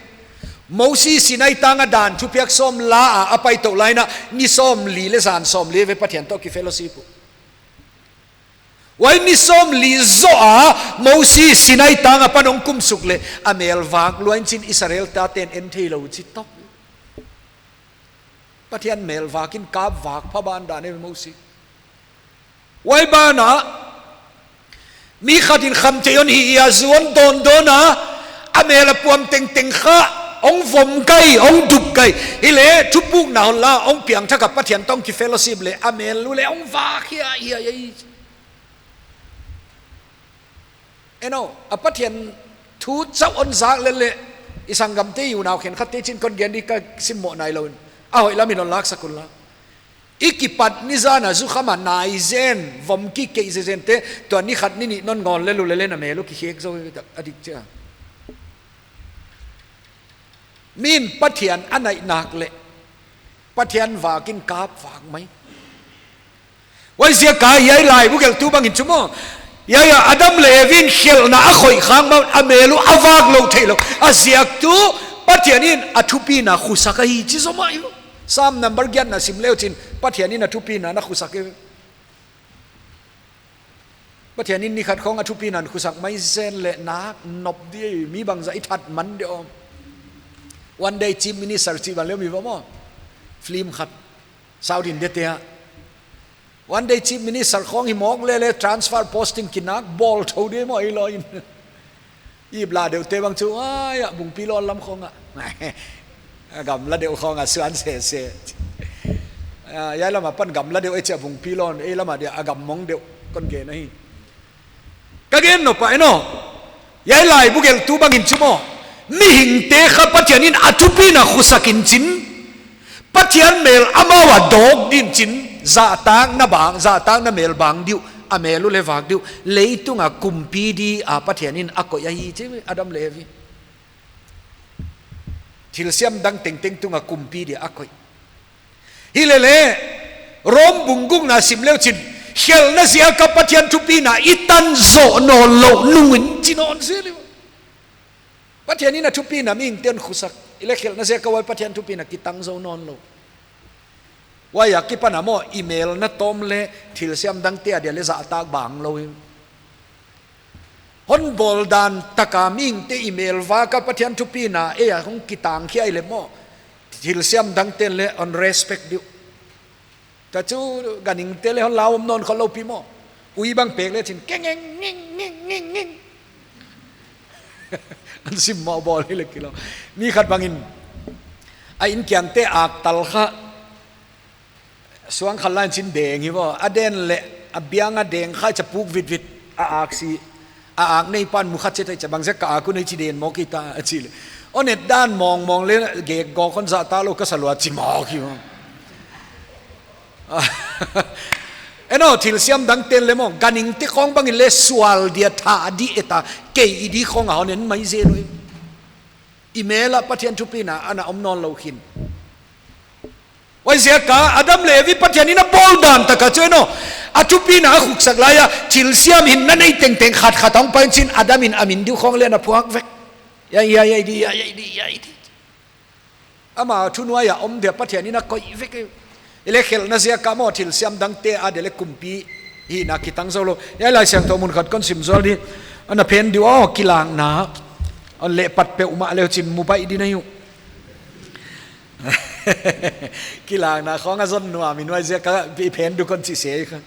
Mosi Sinai tang a dan thupiak sawm la a, a pai tou lai in a, ni sawmli leh zan sawmli ve Pathian toh ki fellowship uh. Huai ni sawmli zoh a, Mosi Sinai tang apan hong kum suk leh, a mel vak lua in chin Israel tate'n en theilou chi top. Pathian mel vak in kap vak pha ban dan e Mosi. Huai ban ah, mi khat in khamtheih hon hih a, zu hon dawndawn a, a mel a puam tengteng kha, hong vom kei, hong dup kei. Hileh, thupukna hon la, hong piangthak a Pathian toh ki fellowship leh, a mel uh leh hong vak hiaihiai. Eno, a Pathian thu chauh hon zak lel leh, i sanggamte, i unau khenkhatte chin kon gen di ka simmoh nailou in. A hoih lam in hon laksak un la. I kipat ni zan a zukham a nai zen, vom kikei zenzen te, tua ni khat ni nih non ngawl lel uleh leng a mel uh kikhek zou a dik chia. Min Pathian a naih nak leh, Pathian vak in kap vak mai. Huaiziak a hiai laibu gelhtu bangin chu maw, hiai a Adam leh Evi in khelhna a khoih khak main a mel uh a vak lou theilou. A ziak tuh Pathian in a thupina khusak ahi chi zomah i. Sam number giatna sim leu chin Pathian in a thupina na khusak e. Pathian in ni khat khong a thupina khusak mai zen leh nak nop di, mi bangzah i that man di om. One day Chief Minister chih ban leu mi va maw. Film khat. South India te ah. One day Chief Minister khong hi mawk leh leh transfer posting kinak bawl thou di maw i lo in. I bla deuh te bang chu, ai, a bungpi lawn lam khong ah. A gamla deuh khong ah suan sese. Ah, hiai lam apan gamla deuh e chia bungpi lawn, ei lam a dia a gam mong deuh kon gen ahi. Ka gen nop a eno. Hiai laibu gelhtu bangin chu maw, mihingte kha Pathian in a thupina khusak in chin. Pathian mel amau a dawk din chin, zahtakna bang, zahtakna mel bang di uh, a mel uh leh vak di uh, leitung a kumpi di a Pathian in a koih ahi chi Adam leh Evi. Thilsiam dang tengteng tung a kumpi di a koih. Hilele, Rom bung gukna sim leu chin, khelhna ziak a Pathian thupina i tang zou nawnlou nung in chi nawn zel uh. Pathian in a thupina mihingte'n khusak. Hileh khelhna ziak a huai Pathian thupina kitang zou nawnlou. Huai akipan a maw i mel na tawm leh thilsiam dangte a dia leh zahtak bang lou hi. Hon bawl dan tak a mihingte i mel vak a Pathian thupina ei a hong kitang khia i leh maw, thilsiam dangte'n leh hon respect di uh. Tua chu ganhingte leh hon lau om nawn khol lou pi maw. Ui bang pek leh chin keng ngeng ngeng ngeng ngeng ngeng. An sim maw bawl hileh kilawm. Mi khat bangin a inn kiangte ak tal kha. Suang khat lai in chin deng hi maw. A den leh a biang a deng kha cha puk vitvit a aksi. A ak nei pan mu khat chet a chia bang zek ka ak uh nei chi den mawk hi ta a chi leh. Hon et dan mawngmawng leh gek gawk hon zahtak lou ka sa lua chi mawk hi maw. Eno thilsiam dangte'n leh maw, ganhingte khong bangin leh sual dia tha di eta, kei i di khong a hon en mai zel uh. I mel a Pathian thupina ana om nawnlou khin. Huaiziak a Adam leh Evi Pathian in a bawl dan tak a chu en aw, a thupina a khuksak lai a, thilsiam hinna nei tengteng khat khat a hong pai chiin Adam in a min diu khawng leng a phuak vek. Hiai, hiai, hiai di, hiai, hiai di, hiai di. Ama thunuai a om dia Pathian in a koih vek e. Hileh khelhna ziak a maw, thilsiam dangte a dia leh kumpi hihna kitang zou lou. Hiai Laisiangthou mun khat kon sim zual di. Ana phen di uh aw, Kilakna. Hon lehpat peuhmah leu chin mu baih di na hi uh. Kilakna khawng a zon nuam in huaiziak a i phen di uh kon chi se kha.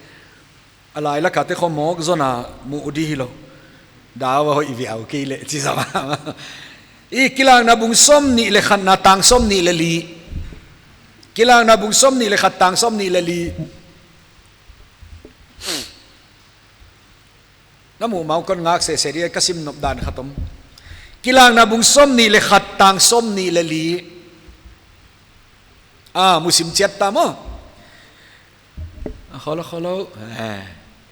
A lai lak a te khawng mawk zon a mu di hilou. Dau a hoih viau kei leh chi zong. I Kilakna bung sawmnih leh khatna tang sawmnih leh li. Kilakna bung sawmnih leh khat tang sawmnih leh li. Na muh mah uh kon ngak sese di, ka sim nop dan khat om. Kilakna bung sawmnih leh khat tang sawmnih leh li. Ah, mu sim chiat ta maw. Ah, kholo, kholo. Eh.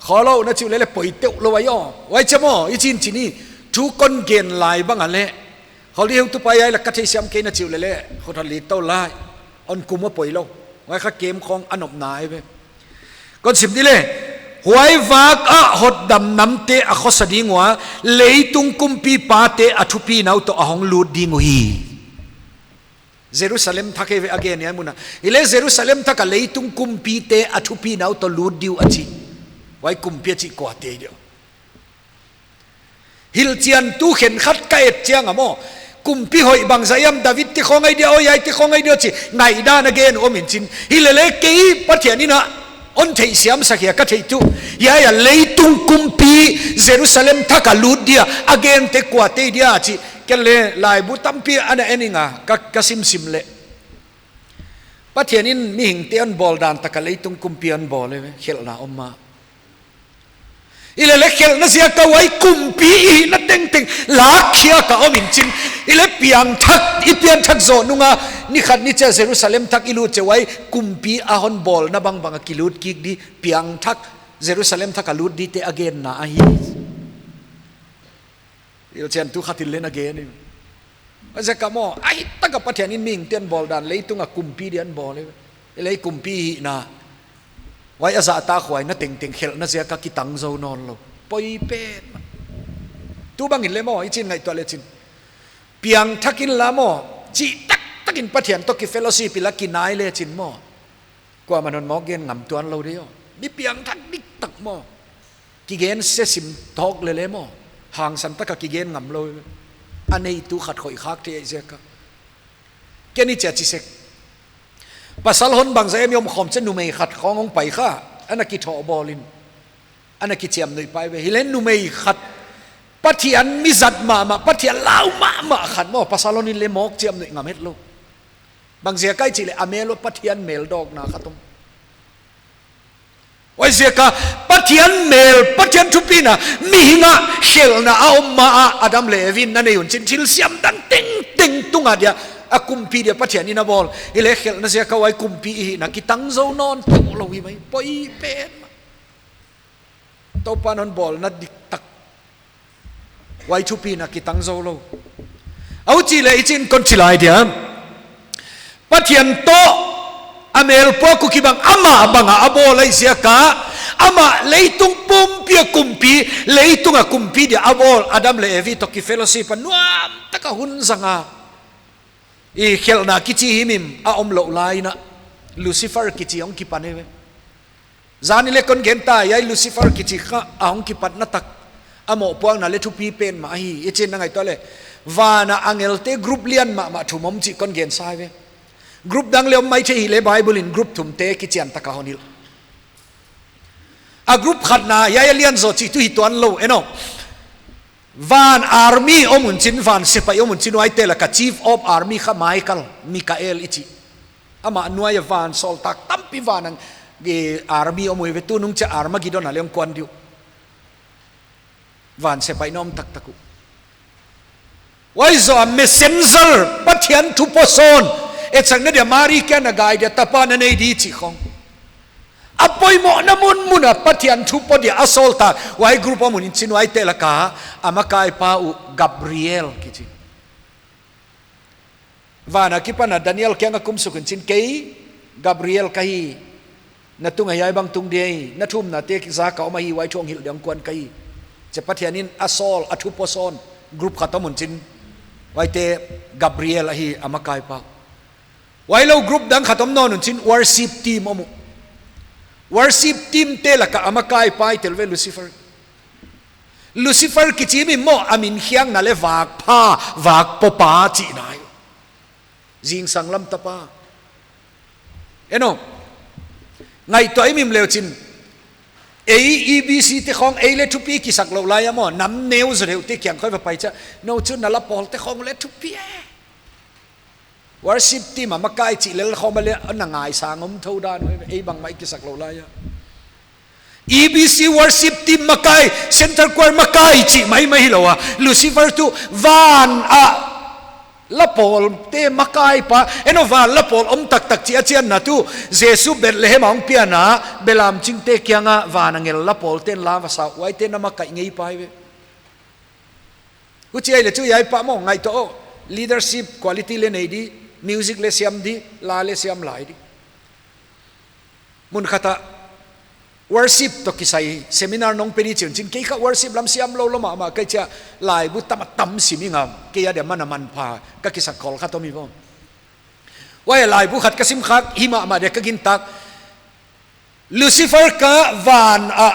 Kholo na chi uleh leh poi teuh lou ahi aw. Huai chia maw, i chin chin i. Thu kon gen lai bang a leh. Hol di heutupa hiai lak ka theisiam kei na chi uleh leh. Khut hon lit tou lai. Hon kum a poi lou. Huai kha kem khawng a nopna ahi ve. Kon sim di leh. Huai vak a hotdam namte a khosa ding ua, leitung kumpipate a thupina uh toh a hong lut ding uhi. Jerusalem thak e ve a gen hiai mun a. Hileh Jerusalem thak a leitung kumpite a thupina uh toh lut di uh a chi. Huai kumpi a chih kuate dia. Hilhchiantu khenkhat ka et chiang a maw, kumpi hoih bangzah hiam, David te khawng ahi dia, aw hiai te khawng ahi dia chi ngaihdan a gen om in chin. Hileh leh kei Pathian in a hon theihsiam sak hia ka theih tuh. Hiai a leitung kumpi Jerusalem thak a lut dia a gente kuate dia chi. Ken leh laibu tampi ana en ing a, ka, ka sim sim leh. Pathian in mihingte hon bawl dan tak a leitung kumpi hon bawl e ve, khelhna om a. Hileh leh khelhna ziak a huai kumpi i hihna tengteng lak khiak a om in chin. Hileh piangthak, i piangthak zoh nung a, ni khat ni chia Jerusalem thak i lut chia huai kumpi a hon bawlna bangbang a kilut kik di, piangthak Jerusalem thak a lut dite a genna ahi. Hilhchiantu khat in leng a gen e. Huaiziak a maw, a hih tak a Pathian in mihingte hon bawl dan leitung a kumpi dia hon bawl e. Hileh kumpi hihna. Huai a zahtakhuaina tengteng khelhna ziak a kitang zou nawn lou. Poi pen. Tu bang in leh maw, i chin ngaihtuah leh chin. Piangthak in la maw, chihtaktak in Pathian toh kifellowship i la kinai leh chin maw. Kuamah in hon mawk gen ngam tuan lou di aw. Mi piangthak diktak maw. Kigen se sim tawk leh leh maw. Hangsan tak a kigen ngam lou. A neitu khat khoih khak thei ziak a. Ken i chia chi sek. Pasal hon bangzah hiam i om khawm chia numei khat khawng hong pai kha. Ana kithoh bawl in. Ana kichiamnuih pai ve. Hileh numei khat. Pathian mi zat mahmah, Pathian lau mahmah khat maw. Pasal hon in leh mawk chiamnuih ngam het lou. Bangziak a i chih leh a mel uah Pathian mel dawkna khat om. Huaiziak a Pathian mel, Pathian thupina, mihing a khelhna a om ma a Adam leh Evi in a nei un chin thilsiam dang tengteng tung a dia, a kumpi dia Pathian in a bawl. Hileh khelhna ziak a huai kumpi i hihna kitang zou nawn tou lou hi mai. Poi pen. Toupa'n hon bawlna diktak. Huai thupina kitang zou lou. Huchi leh i chin kon chi lai dia. Pathian toh a mel puak uh kibang amah bang a a bawl ahih ziak a. Amah leitung pumpi a kumpi, leitung a kumpi dia a bawl Adam leh Evi toh kifellowship a nuam tak a hun zang a. I khelhna kichi himhim a om lou lai in a. Lucifer kichi hong kipan e ve. Zan i leh kon gen ta, hiai Lucifer kichi kha a hong kipatna tak. A mohpuakna leh thupi pen mah ahi, i chin na ngaihtuah leh. Van a angelte group lian mahmah thum om chih kon gen sa e ve. Group dang leh om maithei hileh Bible in group thumte kichian tak a hon hilh. A group khatna, hiai a lian zaw chih tuh hi tuan lou, en aw. Van army om un chin, van sepaih om un chin, huaite lak a chief of army kha Michael, Mikael i chih. Amah nuai a van sawltak tampi van a, eh, army om uh ve, tunung chia Armageddon a leng kuan di uh. Van sepaihna om taktak uh. Huai zoh a messenger, Pathian thu pawsawn. Etsakna dia Mari kiang a gai dia tapa na nei di chih khawng. A poimohna munmun a Pathian thu paw dia a sawltak. Huai group a om un chin huaite lak a a makaipa uh Gabriel kichi. Van a kipan a Daniel kiang a kum suk un chin kei Gabriel ka hi, na tung a hiai bang tung dia hi, na thumna te za ka om ahi, huai thu hong hilh dia kuan ka hi. Chia Pathian in a sawl, a thu pawsawn, group khat om un chin, huaite Gabriel ahi a makaipa. Huailou group dang khat om nawn un chin worship team om uh. Worship team te laka a makaipa i tel ve Lucifer. Lucifer kichi mi maw a min khiakna leh vak pha, vak pawpa chihna ahi. Zingsang lam tapa. Eno. Ngaihtuah i mim leu chin. Ei E B C te khong ei leh thupi kisak lou lai a maw. Nam neu zaw deuh te kiang khoi va pai chia. Nou chu na la pawl te khong leh thupi e. Worship team a makai chih lel khong ba leh na ngaisang om thou dan. Ei bangmah i kisak lou lai a. E B C worship team makai, center choir makai chih maimai hilou a. Lucifer tuh van a la pawl te makaipa, eno van la pawl om taktak chih a chianna tuh, Jesu Bethlehem a hong pianna, belam chingte kianga van angel la pawl ten la va sa, huaite na makai ngeipa ve. Huchi ahihleh chu hiai pa maw ngaihtuah o, leadership quality leh nei di, music leh siam di, la leh siam lai di. Mun khat a worship toh kisai seminar nong pe di chi un chin, kei kha worship lam siam lou lou mahmah ka hi chia, laibu tam a tam sim ing a, kei a dia man a manpha ka kisak khol khat om hi vo. Huai laibu khat ka sim khak hi mahmah dia ka gintak. Lucifer kha van a,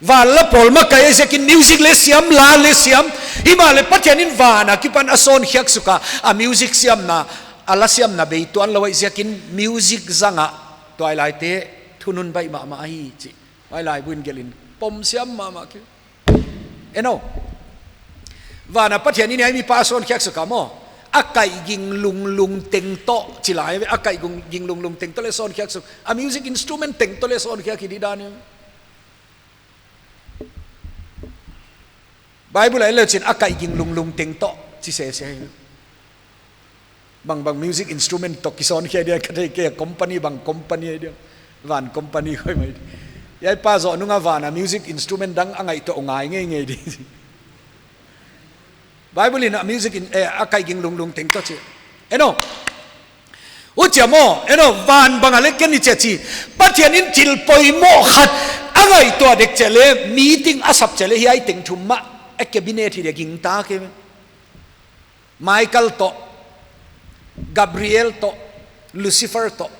van la pawl makai ziakin music leh siam, la leh siam. Himahleh Pathian in van akipan a sawnkhiak suk a, a music siamna, a la siamna bei tuan lou ahih ziakin music zang a, tuailaite thunun baih mahmah ahi chih. Huai laibu in gelh in pom siam mahmah ki. Eno. Van a Pathian in hiai mipa a sawnkhiak suk a maw. A kaihging lunglung teng toh, chi lai, a kaihging lunglung teng toh leh sawnkhiak suk. A music instrument teng toh leh sawnkhiak hi di dan hi. Bible a en leu chin a kaihging lunglung teng toh, chi sese. Bangbang music instrument toh kisawn khia dia ka thei kei, company bang company ahi dia. Van company khoi mai. Hiai pa zoh nung a van a music instrument dang a ngaihtuah ngai ngeingei di. Bible in a music in, eh, a kaihging lunglung teng toh chi. Eno. Huchia maw, eno, van bang a leh ken i chia chi. Pathian in thil poimoh khat a ngaihtuah dek chia leh, meeting a sap chia leh, hiai teng thum mah, a cabinet hi dia gingta ke. Michael toh, Gabriel toh, Lucifer toh.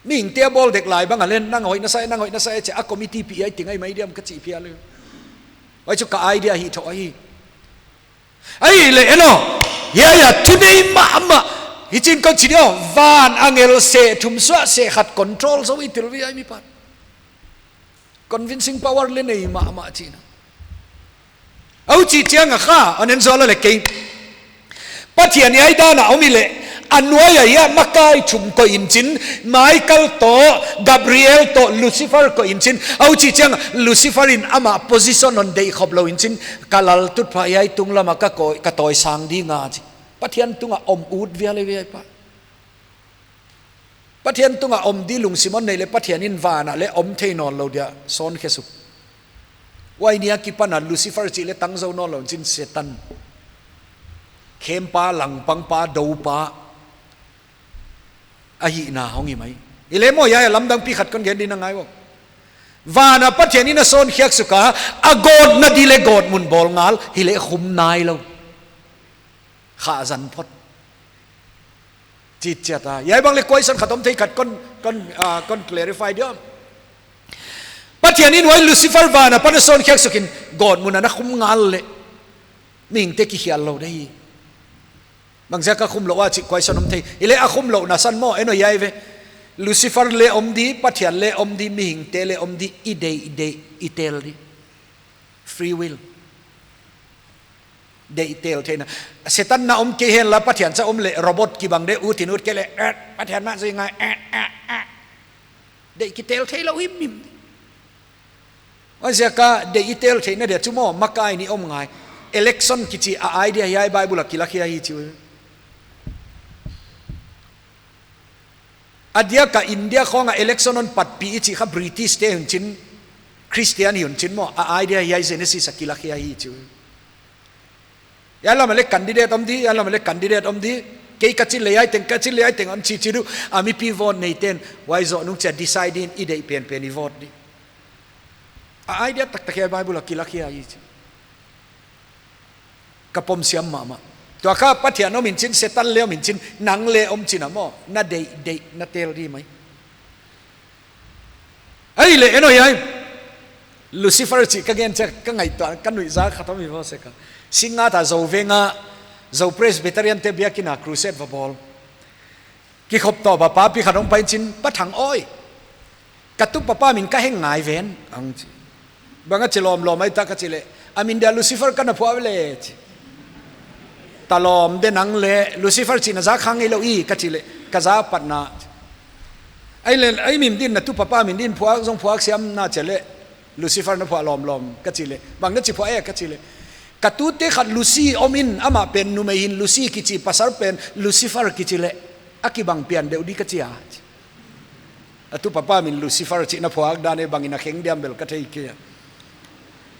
Mihingte a bawl dek lai bang a leh, nang hoih na sa e, nang hoih na sa e, chia a committee pi ai ting ai mai diam ka chih phial leh. Huai chu ka idea hi thou ahi. Ahihleh eno, hiai a thunei mahmah. Hichin kon chi dia, van angel seh thum suah seh khat control zou i thil ve ai mipa. Convincing power leh nei mahmah chihna. Huchi chiang a kha, anen zola leh kei. Pathian hiai dan a om i leh, a nuai a hiai makai thum koih in chin, Michael toh, Gabriel toh, Lucifer koih in chin. Huchi chiang Lucifer in amah position hon deih khop lou in chin, ka lal tutphah hiai tunglam a ka koi, ka tawisang ding a chi. Pathian tung a om ut vial e ve hiai pa. Pathian tung a om di lungsim hon neih leh Pathian in van a leh om thei nawn lou dia sawn khia suk. Huai ni akipan a Lucifer chih leh tang zou nawn lou in chin Satan. Khempa, langpangpa, doupa. Ahihna hong hi mai. Hileh maw hiai a lamdang pi khat kon gen di na ngai vo. Van a Pathian in a sawnkhiak suk a, a gawtna di leh gawtmun bawl ngal, hileh khum nai lou. Kha zan phot. Chih chiat a. Hiai bang leh question khat om thei khat kon, kon, ah, kon clarify dia. Pathian in huai Lucifer van apan a sawnkhiak suk in gawtmun a na khum ngal leh. Mihingte kikhial lou di. Bangziak a khum lou a chih question om thei. Hileh a khum louhna san maw, eno hiai ve. Lucifer leh om di, Pathian leh om di, mihingte leh om di, i deih deih, i tel di. Free will. Deih tel theihna. Satan na om kei henla Pathian cha om leh robot kibang deuh ut in ut kei leh, eh, Pathian mah zui ngai, eh, eh, eh. Deih kitel thei lou himhim. Huaiziak a deih i tel theihna dia chu maw, makai nih om ngai. Election kichi a idea hiai Bible a kilak hi ahi chi uh. A diak a India khong a election hon patpih i chih kha British te hi un chin, Christian hi un chin maw, a idea hiai Genesis a kilak hi ahi chi uh. Hiai lam a leh candidate om di, hiai lam a leh candidate om di. Kei ka chin leh hiai teng, ka chin leh hiai teng, hon chi chi di uh, a mipi vote neiten, huai zoh nung chia decide in i deih penpen i vote di. A idea taktak hiai Bible a kilakhia hi chi. Ka pom siam mahmah. Tua kha Pathian om in chin, Setan leh om in chin, nang leh om chin a maw, na deih, deih, na tel di mai. Ahihleh, en aw hiai. Lucifer chih ka gen chiang, ka ngaihtuah, ka nuihzak khat om hi vo sek a. Singngat a Zou veng a, Zou Presbyterian te biakin a crusade va bawl. Kikhop tawp a papi khat hong pai in chin, Pa Thang aw, ka tupa pa min ka heng ngai ven, hong chi. Bang a chi lawmlawm ahi ta ka chih leh, a min dia Lucifer ka na phuah ve leh chi. Ta lawm de nang leh, Lucifer chih na za kha ngeilou hi ka chih leh, ka za patna. Ahihleh, ei min din, na tupa pa min din phuak, zong phuak siam na chia leh, Lucifer na phuah lawmlawm ka chih leh, bang na chi phuah e ka chih leh. Ka tute khat Lucy om in, amah pen numei hin Lucy kichi, pasal pen Lucifer kichi leh, a kibang pian deuh di ka chi a. A tupa pa min Lucifer chih na phuak dan e, bang in a kheng diam bel ka thei kei a.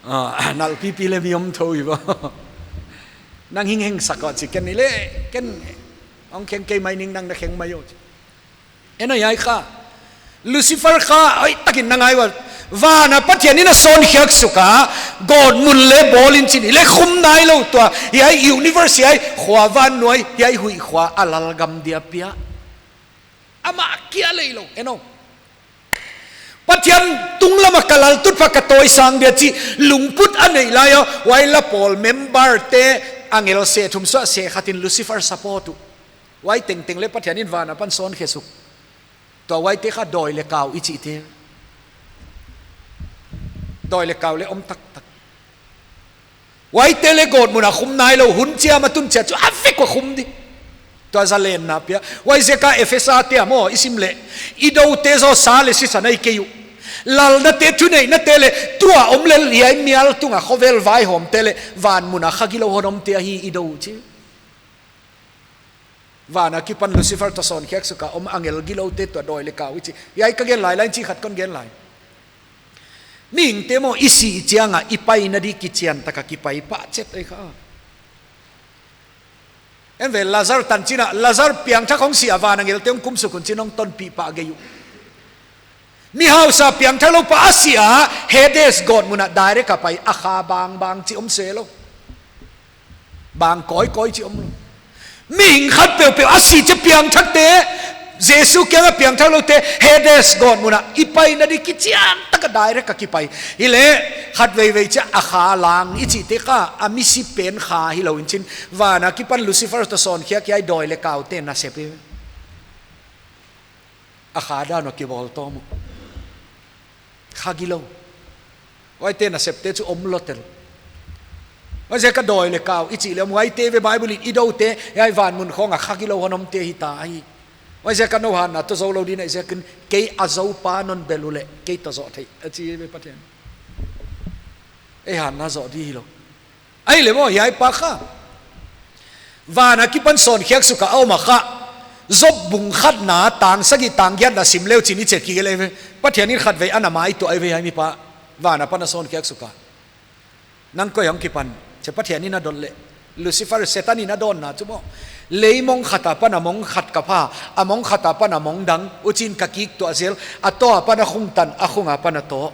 Ah, nalh pipi leh mi om thou hi vo. Nang hing heng sak aw chi ken ni leh, ken hong kheng kei mai ning, nang na kheng mai aw chi. En aw hiai kha. Lucifer kha, hoihtak in na ngai ua. Van a Pathian in a sawnkhiak suk a, gawtmun leh bawl in chin, i leh khum nailou tua, hiai universe hiai, khua van nuai, hiai huih khua a lalgam dia pia. Amah kia lei lou, en aw. Pathian tunglam a ka laltutphah ka tawisang dia chi, lungput a neih lai a, huai la pawl member te, angel seh thum suah seh khat in Lucifer support uh. Huai tengteng leh Pathian in van apan sawnkhe suk. Tua huaite kha dawi leh kau i chihte. Dawi leh kau leh om taktak. Huaite leh gawtmun a khum nailou, hun chiam a tun chiat chu a vek ua khum di. Tua zalenna pia. Huaiziak a Ephesa te a maw i sim leh, i doute zaw sa leh sisa nei kei uh. Lalnate, thuneihnate leh tua om lel hiai mial tung a khovel vaihawmte leh vanmun a kha gilou hon omte ahi i dou uh chi. Van a kipan Lucifer toh sawnkhiak suk a om angel giloute tua dawi leh kau i chi. Hiai ka gen lai lai in chi khat kon gen lai. Mihingte maw i sih chiang a i paina di kichian tak a kipai pah chet ahi kha. En ve Lazar tanchin a, Lazar piangthak hong si a van angel te hong kum suk un chin hong tonpih pah gei uh. Mi hausa piangthak lou pa a si a, Hades gawtmun a direct a pai a kha bangbang chi om se lou. Bang kawikawi chi om lou. Mihing khat peuhpeuh a si chia piangthakte, Jesu kiang a piangthak loute, Hades gawtmun a i paina di kichian tak a direct a kipai. Hileh, khatveivei chia a kha lang i chihte kha, a misi pen kha hilou in chin, van a kipan Lucifer toh sawnkhiak hiai dawi leh kaute nasep hi. A kha dan a kibawl tawm uh. Kha gilou. Huaite nasepte chu om lou tel. Huaiziak a dawi leh kau i chih leh om, huaite ve Bible in i doute, hiai vanmun khawng a kha gilou hon omte hi ta hi. Huaiziak a nou hatna toh zou lou di na i ziak in, kei a zou pa non bel uleh, kei toh zoh theih, a chi ve Pathian. Ei hatna zoh di hilou. Ahihleh maw, hiai pa kha. Van a kipan sawnkhiak suk a om a kha. Job bung khatna, tang sagih tang giatna sim leu chin i chih kigelh ve. Pathian in khatvei ana maituah ve hiai mipa. Van apan a sawnkhiak suk a. Nang koi hong kipan. Chia Pathian in a dot leh. Lucifer Setan in a dawnna chu maw. Leimong khat apan a mong khat ka pha. A mong khat apan a mong dang. Huchiin ka kiktuah zel. A taw apan a khung tan. A khung apan a taw.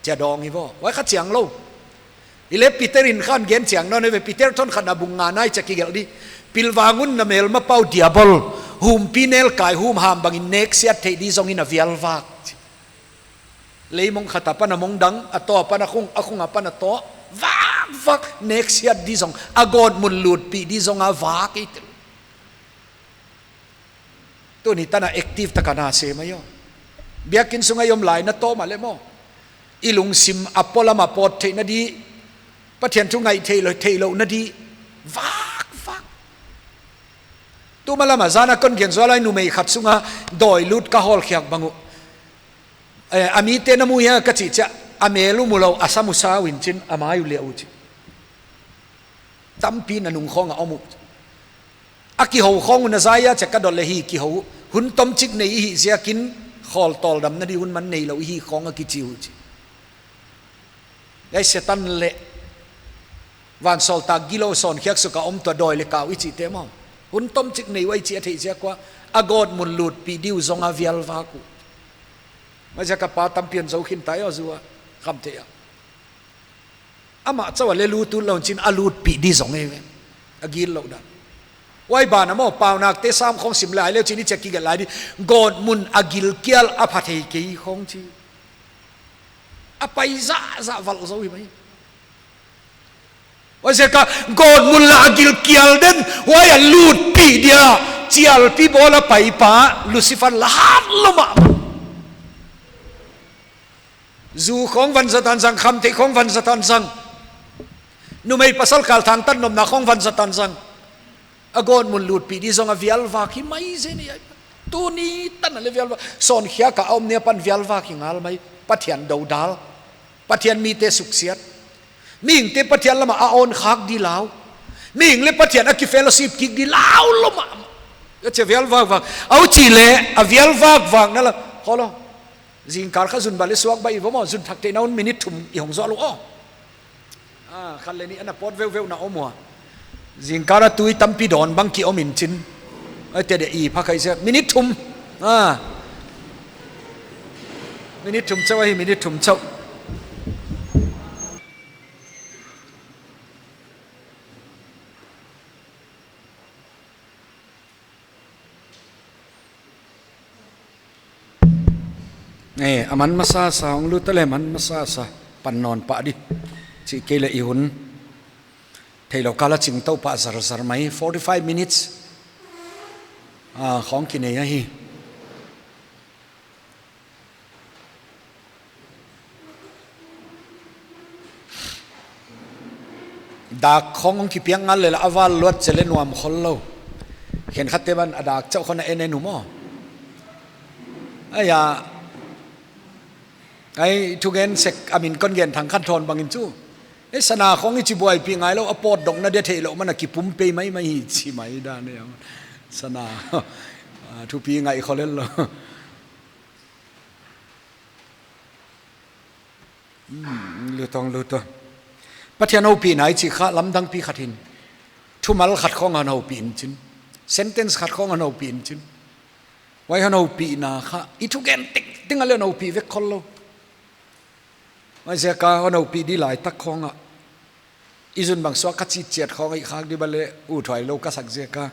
Chia dawng hi vo. Huai kha chiang lou. Hileh Peter in khan gen chiang nawn ve, Peter thon khatna bung ngana i chia kigelh di. Pilvang un na melmapau Diabol, humpi nelkai humham bangin neksiat theih di zongin a vial vak. Leimong khat apan a mong dang, a taw apan a khung, a khung apan a taw, vak vak neksiat di zong, a gawtmun lutpih di zong a vak i tel. Tuni tan a active tak a na se mai aw. Biakin sung a i om lai na tawm a leh maw. I lungsim a polam a pawt theihna di. Pathian thu ngaih theih lou, theih louhna di. Vak, vak. Tuma lam a zan a kon gen zual lai numei khat sung a dawi lut ka hawlkhiak bang uh. Eh, a mite na mu hia ka chih chiah. A mel uh mu lou, a sam uh sau in chin, a mai uh liah uh chi. Tampi na nung khawng a om uh. A kihou khawng uh na zai a chia ka dot leh hi kihou uh. Hun tomchik nei i hih ziakin khawl tawldamna di hun man neilou i hi khawng a kichi uh chi. Hiai Setan leh vansawltak gilou sawnkhiak suk a om tua dawi leh kau i chihte maw. Hun tomchik nei uai chih a theih ziak ua, a gawtmun lutpih di uh zong a vialvak uh. Huaiziak a pa tampi hon zou khin ta a, zu a, khamtheih a. Amah chauh a leh lut ut lou chi'n a lutpih di zong e ve. A gillouh dan. Huai ban ah maw, Paunakte Sam khong sim lai leu chi'n i chek kigelh lai di. Gawtmun a gilkial a pha thei kei khong chi. A pai zahzah valh zou hi mai. Huaiziak a gawtmun lah a gilkial den, huai a lutpih dia chialpi bawl a paipa Lucifer lah hat lou mahmah. Zu khong vanzat a zang, khamtheih khong vanzat a zang. Numei pasal kal thangtat nopna khong vanzat a zang. A gawtmun lutpih di zong a vialvak hi mai zen e. Tuni tan a leh vialvak. Sawnkhiak a om ni apan vialvak hi ngal mai. Pathian dodal. Pathian mite suksiat. Mihingte Pathian lam ah a awn khak di lau. Mihing leh Pathian a kifellowship kik di lau lou mahmah. A chi vialvakvak. Huchi leh a vialvakvakna lah. Kholo. Zingkal kha zun bal leh suak bal i va maw, zun thak theihna hun minute thum i hong zuak lou aw. Ah, khat leh nih ana pawt veuveu na om ua. Zingkal a tui tampi dawn bang ki om in chi'n. Huaite dia i pha khai ziak. Minute thum. Ah. Minute thum chauh ahi, minute thum chauh. Eh, a man masa sa, hong lut leh man masa sa, pan nawn pah di. Chih kei leh i hun. Theilou kal a ching tou pah zarzar mai, forty-five minutes. Ah, khong kinei ahi. Dak khong hong kipiak ngal leh lah a val luat chet leh nuam khol lou. Khenkhatte ban a dak chauh khong a en en uh maw. Aia, ai thugen sek a min kon gen thang khan thawn bangin chu. E sana khong i chi buaipih ngai lou, a pawt dongna dia theih lou man a kipum pei maimai hi chi mai dan e. Sana, ah, thupi ngai khol lou. Hmm, lut ong, lut ong. Pathian houpihna i chih kha lamdang pi khat hi'n. Thumal khat khong a hon houpih in chi'n. Sentence khat khong a hon houpih in chi'n. Huai hon houpihna kha. I thugen tengteng a leh hon houpih vek khol lou. Huaiziak a hon houpih di laitak khong a. I zun bang suak ka chih chiat khong a i khak di bang leh uthuai lou ka sak ziak a.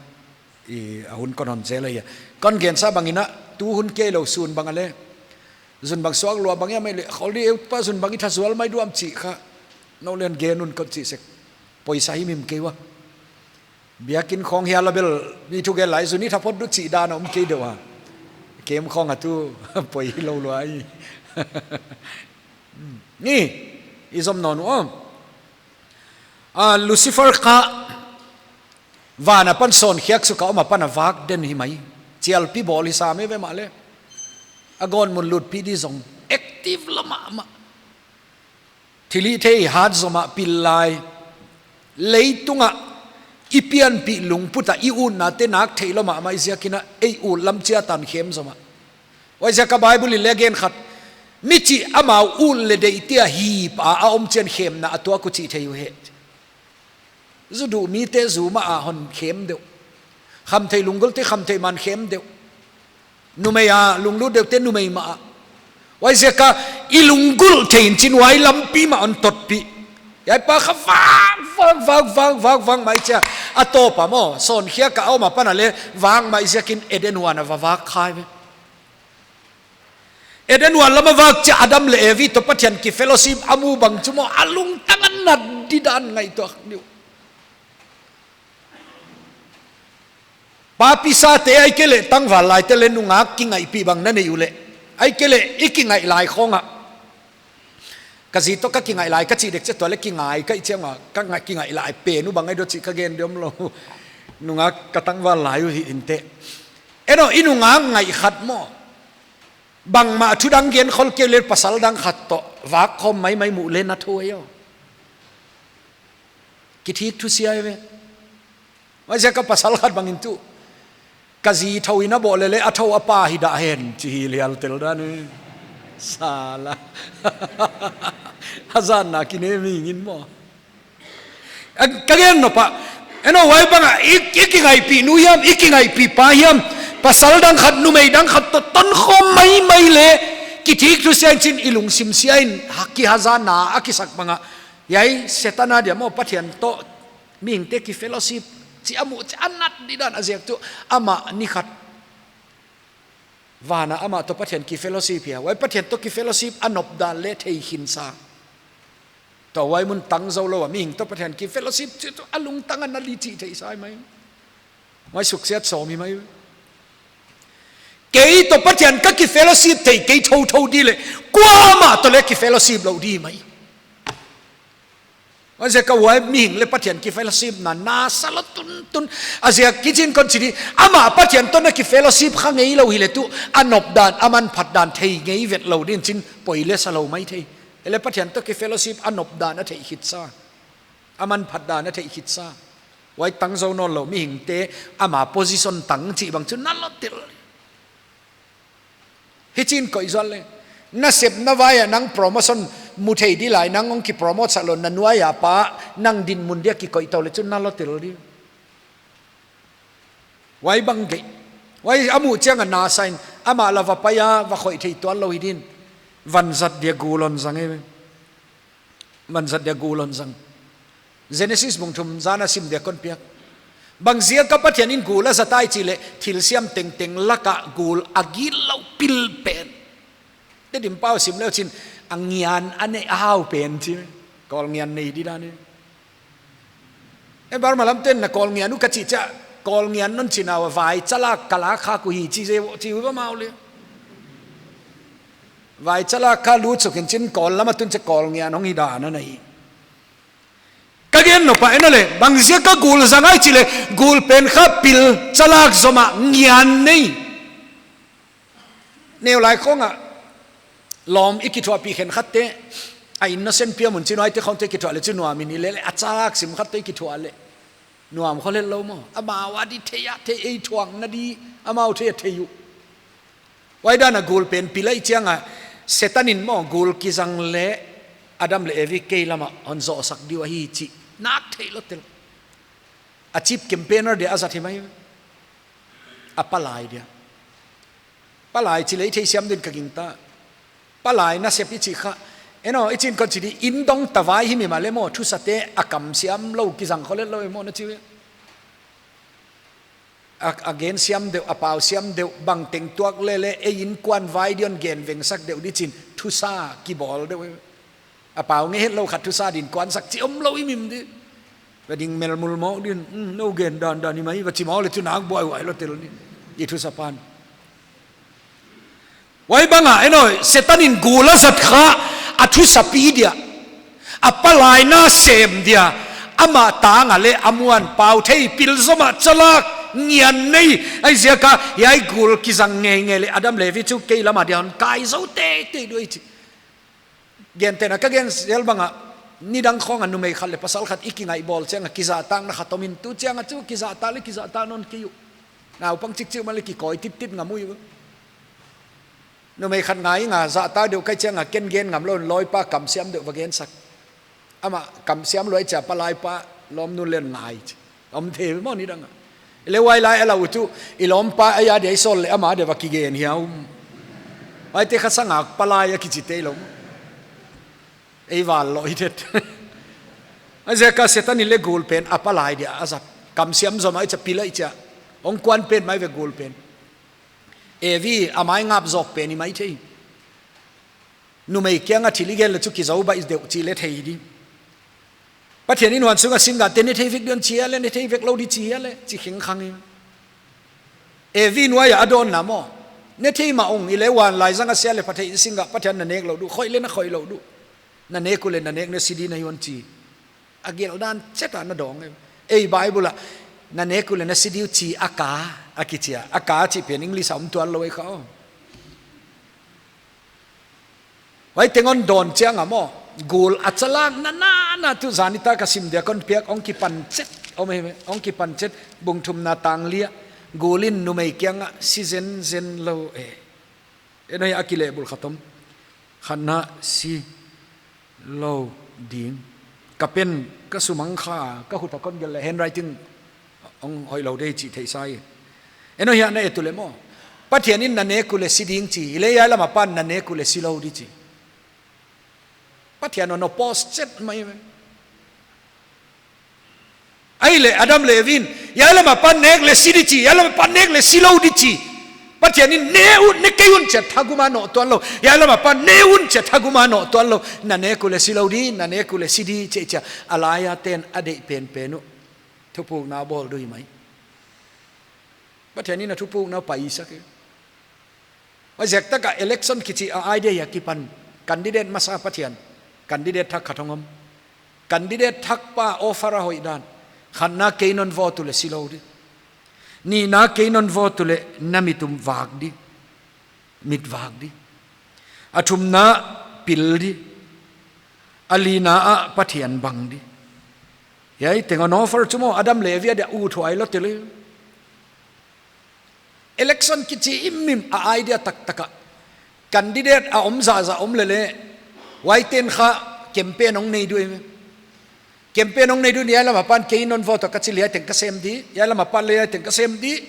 I a hun kon hon zel ahi a. Kon gensa bangin a, tu hun kei lou sun bang a leh. Zun bang suak lua bang ia mai leh, khol di eu pa zun bang i tha zual mai diam chih kha. Nou leng gen un kon chih sek. Poisa himhim kei ua. Biakinn khong hial a bel, mi thugen lai zun i tha phot di chih dan a om kei deuh a. Kem khong a tu, poi lou lua hi. Ni, i zom nawn uh aw. Ah, Lucifer kha, van apan sawnkhiak suk a om apan a vak den hi mai. Chialpi bawl hi sam e ve mahleh. A gawtmun lutpih di zong. Active lou mahmah. Thilhihthei hat zom a pil lai. Leitung a i pianpih lungput a i utnate nak theih lou mahmah i ziakin a ei ut lam chiat a khem zom a. Huaiziak a Bible in leng gen khat. Mi chih amau ut leh deihte a hip a a om chiang khemna a tuak uh chih thei uh e. Zu duh mite zu mah a hon khem deuh. Khamtheih lunggulte khamtheih mah in khem deuh. Numei a lunglut deuhte numei mah a. Huaiziak a i lunggulh thei in chi'n huai lampi mah hon totpih. Hiai pa kha vak, vak, vak mai chia. A tawp a maw, sawnkhiak a om apan a leh vak mai ziakin Eden huan a va vak kha hi ve. Eden huan lam a vak chia Adam leh Evi toh Pathian kifellowship a mu bang chu maw, a lungtang a nat di dan ngaihtuah ni uh. Papisate ahihkeileh tangval laite leh nungak kingaihpih bang na nei uleh. Ahihkeileh i kingaih lai khong a. Ka zi toh ka kingaih lai ka chih dek chiah tua leh kingai ka hih chiang a, ka ngai kingaih lai pen uh bang ahi diam chih ka gen di omlou. Nungak ka tangval lai uh hi inteh. Eno, i nungak ngaih khat maw. Bangmah thu dang gen khol kei uleh pasal dang khat toh vak khawm maimai muh leh na thu ahi aw. Kithik thusia hi ve. Huaiziak a pasal khat bangin tu. Ka zi thou in a bawl leh leh a thou a pa hi dah hen chih hi lial tel dan e. Sala. A zan na kine mi ngin maw. A, ka gen nop a. Eno, huai bang a i, i kingaihpih nu hiam, i kingaihpih pa hiam, pasal dang khat, numei dang khat toh tonkhawm maimai leh, kithik thusia in chin i lungsim sia in, ha, kihazatna a kisak bang a. Hiai Setan a dia maw, Pathian toh mihingte ki fellowship, chi a muh, chi a nat di dan a ziak tuh, amah ni khat van a amah toh Pathian ki fellowship hia. Huai Pathian toh ki fellowship a nopdan leh thei khinsa. Tua huai mun tang zou lou a mihing toh Pathian ki fellowship chi tuh a lungtang a na li chih thei sa mai. Huai suksiat sawm hi mai. Kei toh Pathian ka ki fellowship thei kei thouthou di leh, kuamah toh leh ki fellowship lou di mai. A ziak a huai mihing leh Pathian ki fellowship na, na sa lou tuntun. A ziak kichin kon chi di, amah Pathian toh na ki fellowship kha ngeilou hileh tuh, a nopdan, a manphatdan thei ngei vet lou din chin poi leh sa lou maithei. Ei leh Pathian toh ki fellowship a nopdan a thei khitsa. A manphatdan a thei khitsa. Huai tang zou nawnlou mihingte, amah position tang chih bang chu na lou tel. Hichin koih zual leh. Na sep na vai a nang promotion mu thei di lai, nang hong ki promote sak lou, na nuai a pa, nang dinmun dia kikoih tou leh chu na lou tel di. Huai bang gei. Huai a muh chiang a na sa in, amah leh va pai a, va khoih thei tuan lou hi din. Vanzat dia gul hon zang e. Vanzat dia gul hon zang. Genesis bung thum zan a sim dia kon piak. Bang ziak a Pathian in gul a zat ai chih leh, thilsiam tengteng lak a gul a gitlou pil pen. Tedim pau sim leu chin, a ngian a neih a hau pen chi. Kawl ngian nei di dan e. E, Burma lam ten na kawl ngian uh ka chih chiah, kawl ngian non chin a vai chalak ka lak khak uh hi chi ze, chi uh va mau leh. Vai chalak kha lut suk in chin kawl lam a tun chiah kawl ngian hong hi dan a nei. Ka gen nop a, en leh, bang ziak a gul zang ai chih leh, gul pen kha pil chalak zom a ngian nei. Neu lai khong a, lawm i kithuahpih khenkhatte, a innocent piam un chin huaite khong te kithuah leh chu nuam in i leh leh, a chalak sim khat te kithuah leh. Nuam khol het lou maw. Amau a di thei a, thei ei thuakna di, amau thei a thei uh. Huai dan a gul pen pil ai chiang a, Setan in maw gul kizang leh Adam leh Evi kei lam a hon zohsak di uh ahi chih. Nak theih lou tel. A chief campaigner dia a zat hi mai. A palai dia. Palai chih leh i theisiam din ka gingta. Palai nasep i chih kha. Eno, i chin kon chi di in dong ta vai hi mi mahleh maw, thusate a kam siam lou kizang khol het lou e maw na chi uh e. A, a gen siam deuh, a pau siam deuh, bang teng tuak leh leh, ei innkuan vai di hon gen vengsak deuh di chin, thusa kibawl deuh e. A pau ngei het lou khat thusa din kuansak chi om lou i mim di. Va ding melmul mawk din, "Hmm, nou gen dandan hi mai," va chi mawk leh chu nak buaihuai lou tel di. I thusa pan. Huai bang a, eno, Setan in gul a zat kha, a thusapi dia. A palai na sem dia. Amah tang a leh a muan pau thei pil zom a chalak ngian nei. Ai ziak a, hiai gul kizang ngeingei leh Adam leh Evi chu kei lam a dia hon kai zou teitei di uh ahi chi. Gentehna ka gen zel bang a, nidang khong a numei khat leh pasal khat i kingaihbawl chiang a kizahtakna khat om in tu chiang a chu kizahtak leh kizahtak nawn kei uh. Naupang chikchik mah leh kikawi tittit ngam uh. Numei khat ngai nga zahtak deuh ka hih chiang a ken gen ngam lou in lawipa kamsiam deuh va gensak. Amah kamsiam lou ai chia palaipa lawmnu leh ngai chi. Om thei maw nidang a. Leh huai lai a lau uh chu, i lawmpa a ya dia i sawl leh amah dia va kigen hiam. Huaite kha sangak palai a kichi teilou. Ei val lou hi thet. A ziak a Setan in leh gul pen a palai dia a zat. Kamsiam zom ai chia pil ai chia. Hong kuan pen mai ve gul pen. Evi a mai ngap zawk pen i mai thei. Numei kiang a thil i gen leh chu kizou baih deuh chih leh thei di. Pathian in huan sung a singgah te ne thei vek di hon chi a leh, ne thei vek lou di chi a leh, chi khengkhang i. Evi nuai a a dawnna maw. Ne thei mah ung, i leh huan laizang a sia leh pha thei singgah Pathian na nek lou di uh, khoih leh na khoih lou di uh. Na nek uleh na nek ne si di na hi hon chi. A gelh dan chet a na dawng e. Ei Bible a, na nek uleh na si di uh chi a ka, a kichi a. A ka chih pen English a om tuan lou e kha aw. Huai teng hon dawn chiang a maw. Gul a chalak na na na tu zan nitak a sim dia kon piak hong kipan chet. Om e, hong kipan chet bung thumna tang li a. Gul in numei kiang a si zenzen lou e. Eno, hiai a kilehbulh khat om. Khatna si lou ding. Ka pen, ka sumang kha, ka khut a kon gelh leh handwriting hong hoihlou di chih theihsa hi. En aw, hiai na et uleh maw, Pathian in na nek uleh si ding chi, hileh hiai lam apan na nek uleh silou di chi. Pathian hon oppose chet mai ve. Ahihleh Adam leh Evi in, hiai lam apan nek leh si di chi, hiai lam apan nek leh silou di chi. Pathian in ne u, ne kei un chia thagum a noh tuanlou. Hiai lam apan ne un chia thagum a noh tuanlou. Na nek uleh silou di, na nek uleh si di chih chia. A laia ten a deih penpen uh thupukna bawl di mai. Pathian in a thupukna paisak e. Huaiziak tak a election kichi a idea akipan, candidate masa Pathian, candidate thak khat hong om. Candidate thak pa offer a hoih dan. Khatna, kei non vote uleh silou di. Nihna, kei non vote uleh na mit um vak di. Mit vak di. A thumna, pil di. A lina ah Pathian bang di. Hiai teng hon offer chu maw, Adam leh Evi a dia uthuai lou tel e. Election kichi imhim a idea taktak a. Candidate a om zahzah om leleh, huaiten kha campaign hong nei di uh. Campaign hong nei di uh, hiai lam apan kei non vote ka chih leh hiai teng ka sem di, hiai lam apan leh hiai teng ka sem di.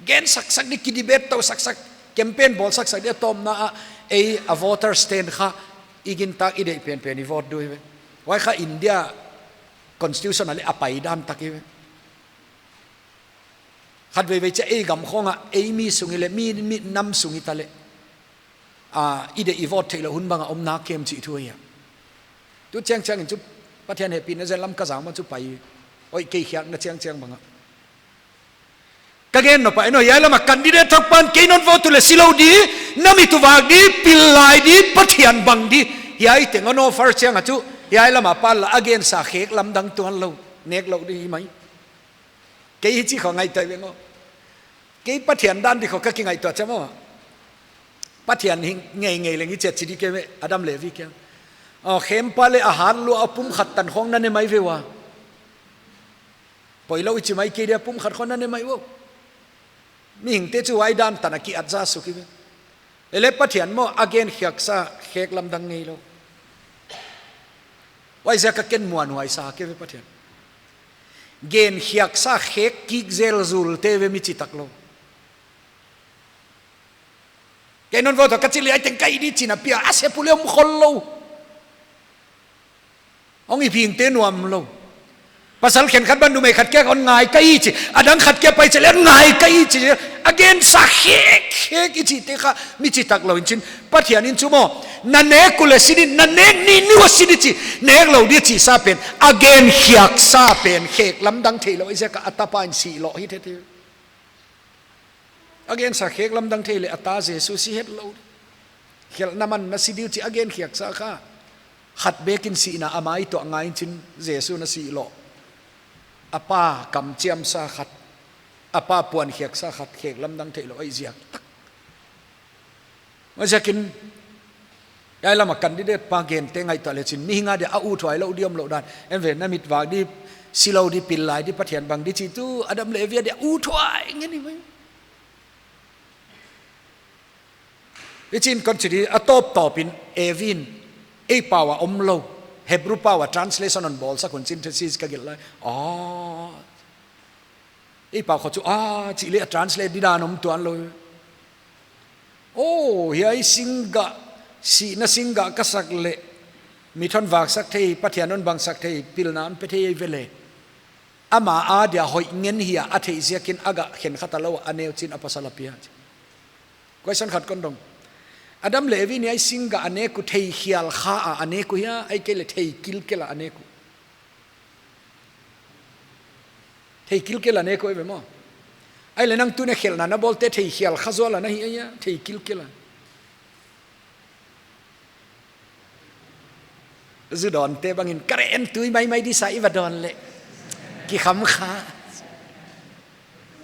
Gen saksak di, ki debate tou saksak. Campaign bawl saksak di, a tawpna ah ei a voters ten kha i gintak, i deih penpen i vote di uh. Huai kha India constitution a leh a paidan tak hi. Khatveivei chia ei gam khong ah, ei mi sung hileh, mi, mi nam sung hita leh, a, i deih i vote theihlouh hun bang a omna kem chih thu ahi a. Tu chiangchiang in chu Pathian hehpihna zen lam ka zang ma chu pai. Hoih kei khiakna chiangchiang bang a. Ka gen nop a, en aw, hiai lam a candidate thak pan kei non vote uleh silou di, na mit uh vak di, pil lai di, Pathian bang di. Hiai teng hon offer chiang a chu, hiai lam apan la a gensa khek lamdang tuanlou, nek lou di mai. Kei hichi khong ngaihtuah ve maw. Kei Pathian dan di khong ka kingaihtuah chia maw. Pathian hi ngeingei leng i chia chi di ke ve, Adam leh Evi kia. Aw, khempa leh a hat lua a pumkhat tan khong na ne mai ve ua. Poilou i chi mai kei dia, pumkhat khong na ne mai ua. Mihingte chu huai dan tan a ki at za suk hi ve. Hileh Pathian maw, a gen khiaksa khek lamdang ngeilou. Huaiziak a ken muanhuai sa ke ve Pathian. Gen khiaksa khek kik zel zul te ve mi chitaklou. Kei non vote ka chih leh hiai teng ka hi di chi na pia, a sep uleh om khollou. Hong i pingte nuamlou. Pasal khenkhat bang numei khat kia hon ngai ka hi chi, a dang khat kia pai chia leh hon ngai ka hi chi. A gensa khek khek i chihte kha mi chitaklou in chin. Pathian in chu maw, na nek uleh si di, na nek nihnih ua si di chi, nek lou di chih sa pen, a gen khiaksa pen khek lamdang theilou, huaiziak a a tapa in si lou hi thei thei. A gensa khek lamdang thei leh a ta Jesu si hetlou. Khelhna man na si di uh chi a gen khiaksa kha. Khat bek in sihna a mai tuah ngai in chin Jesu na si lou. A pa kamchiamsa khat. A pa puan khiaksa khat khek lamdang theilou ahi ziak tak. Huaiziakin, hiai lam a candidate pa gente ngaihtuah leh chin, mihing a dia a uthuai lou di omlou dan. En ve, na mit vak di, silou di, pil lai di, Pathian bang di chih tuh, Adam leh Evi a dia uthuai ngen hi mai. Huchiin kon chi di, a tawptawp in, Evi in, ei pau a omlou, Hebrew pau a translation hon bawlsak hun chin thesis ka gelh lai. Aw. Ei pau khong chu, a, chih leh a translate di dan om tuanlou. Oh, hiai singgah, sihna singgah ka sak leh, mit hon vaksak thei, Pathian hon bangsak thei, pilna hon pe thei ei ve leh. Ama a dia hoih ngen hi a, a theih ziakin a gah khenkhat a lou a, a neu chin a pasal a pia. Question khat kon dong. Adam leh Evi in hiai singgah a nek uh thei khial kha a, a nek uh hia, ahihkeileh thei kilkel a a nek uh. Thei kilkel a nek uh ei ve maw. Ahihleh nang tuni a khelhna na bawlte thei khial kha zual a na hi ahi a, thei kilkel a. Zu dawnte bangin, ka reh en tui maimai di sa i va dawn leh. Kikham kha.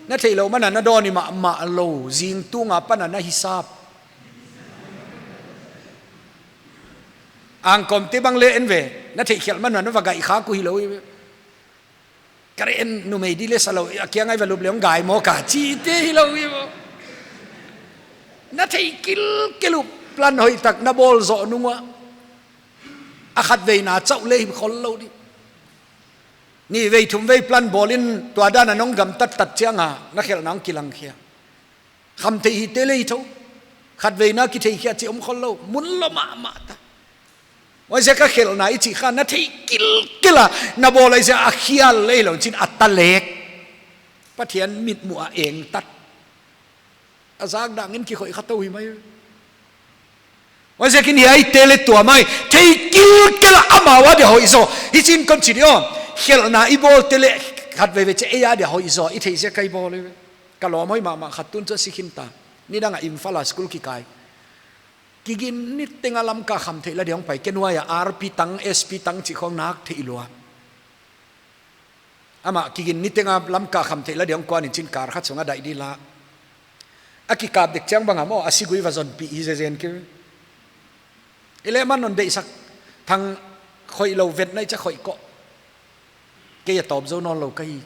Na theihlouh man a na dawn hi mahmah lou, zing tung a pan a na hisap. Angkawmte bang leh en ve, na theihkhial man a na va gaih khak uh hilou hi ve. Ka reh en, numei di leh sa lou, a kiang a i va lup leh hong gai maw ka chihte hilou hi ve. Na thei kilkel uh plan hoihtak na bawl zoh nung ua. A khatveina chauh leh him khollou di. Nih vei thum vei plan bawl in tua dan a nong gamtat tat chiang a na khelhna hong kilang khia. Khamtheih hite lei tho. Khatvei na kithei khia chih om khol lou. Mun lou mahmah ta. Huaiziak a khelhna i chih kha na theih kilkel a na bawl ahih ziak a khial lei lou chin a ta lek. Pathian mitmuh a eng tat. A zak dang in kikhoih kha tou hi mai. Huaiziakin hiaite leh tua mai. Theih kilkel a amau a dia hoih zaw. Hichi'n kon chi di aw. Khelhna i bawlte leh khatvei vei chiah ei a dia hoih zaw. I theih ziak a i bawl. Ka lawm hoih mahmah khat tun chu a si khin ta. Nidang a Imphal a school kikai. Kigin niteng a Lamka khamtheih la dia hong pai, ken huai a R P tang, S P tang chih khong nak theih lua. Amah kigin niteng a Lamka khamtheih la dia hong kuan in chin kar khat sung a daih di la. A kikap dek chiang bang a maw, a sigui va zonpih hi zenzen kei. I leh man non deihsak, thang khoih lou vet na i chia khoih koh. Kei a tawp zou nawn lou ka hi.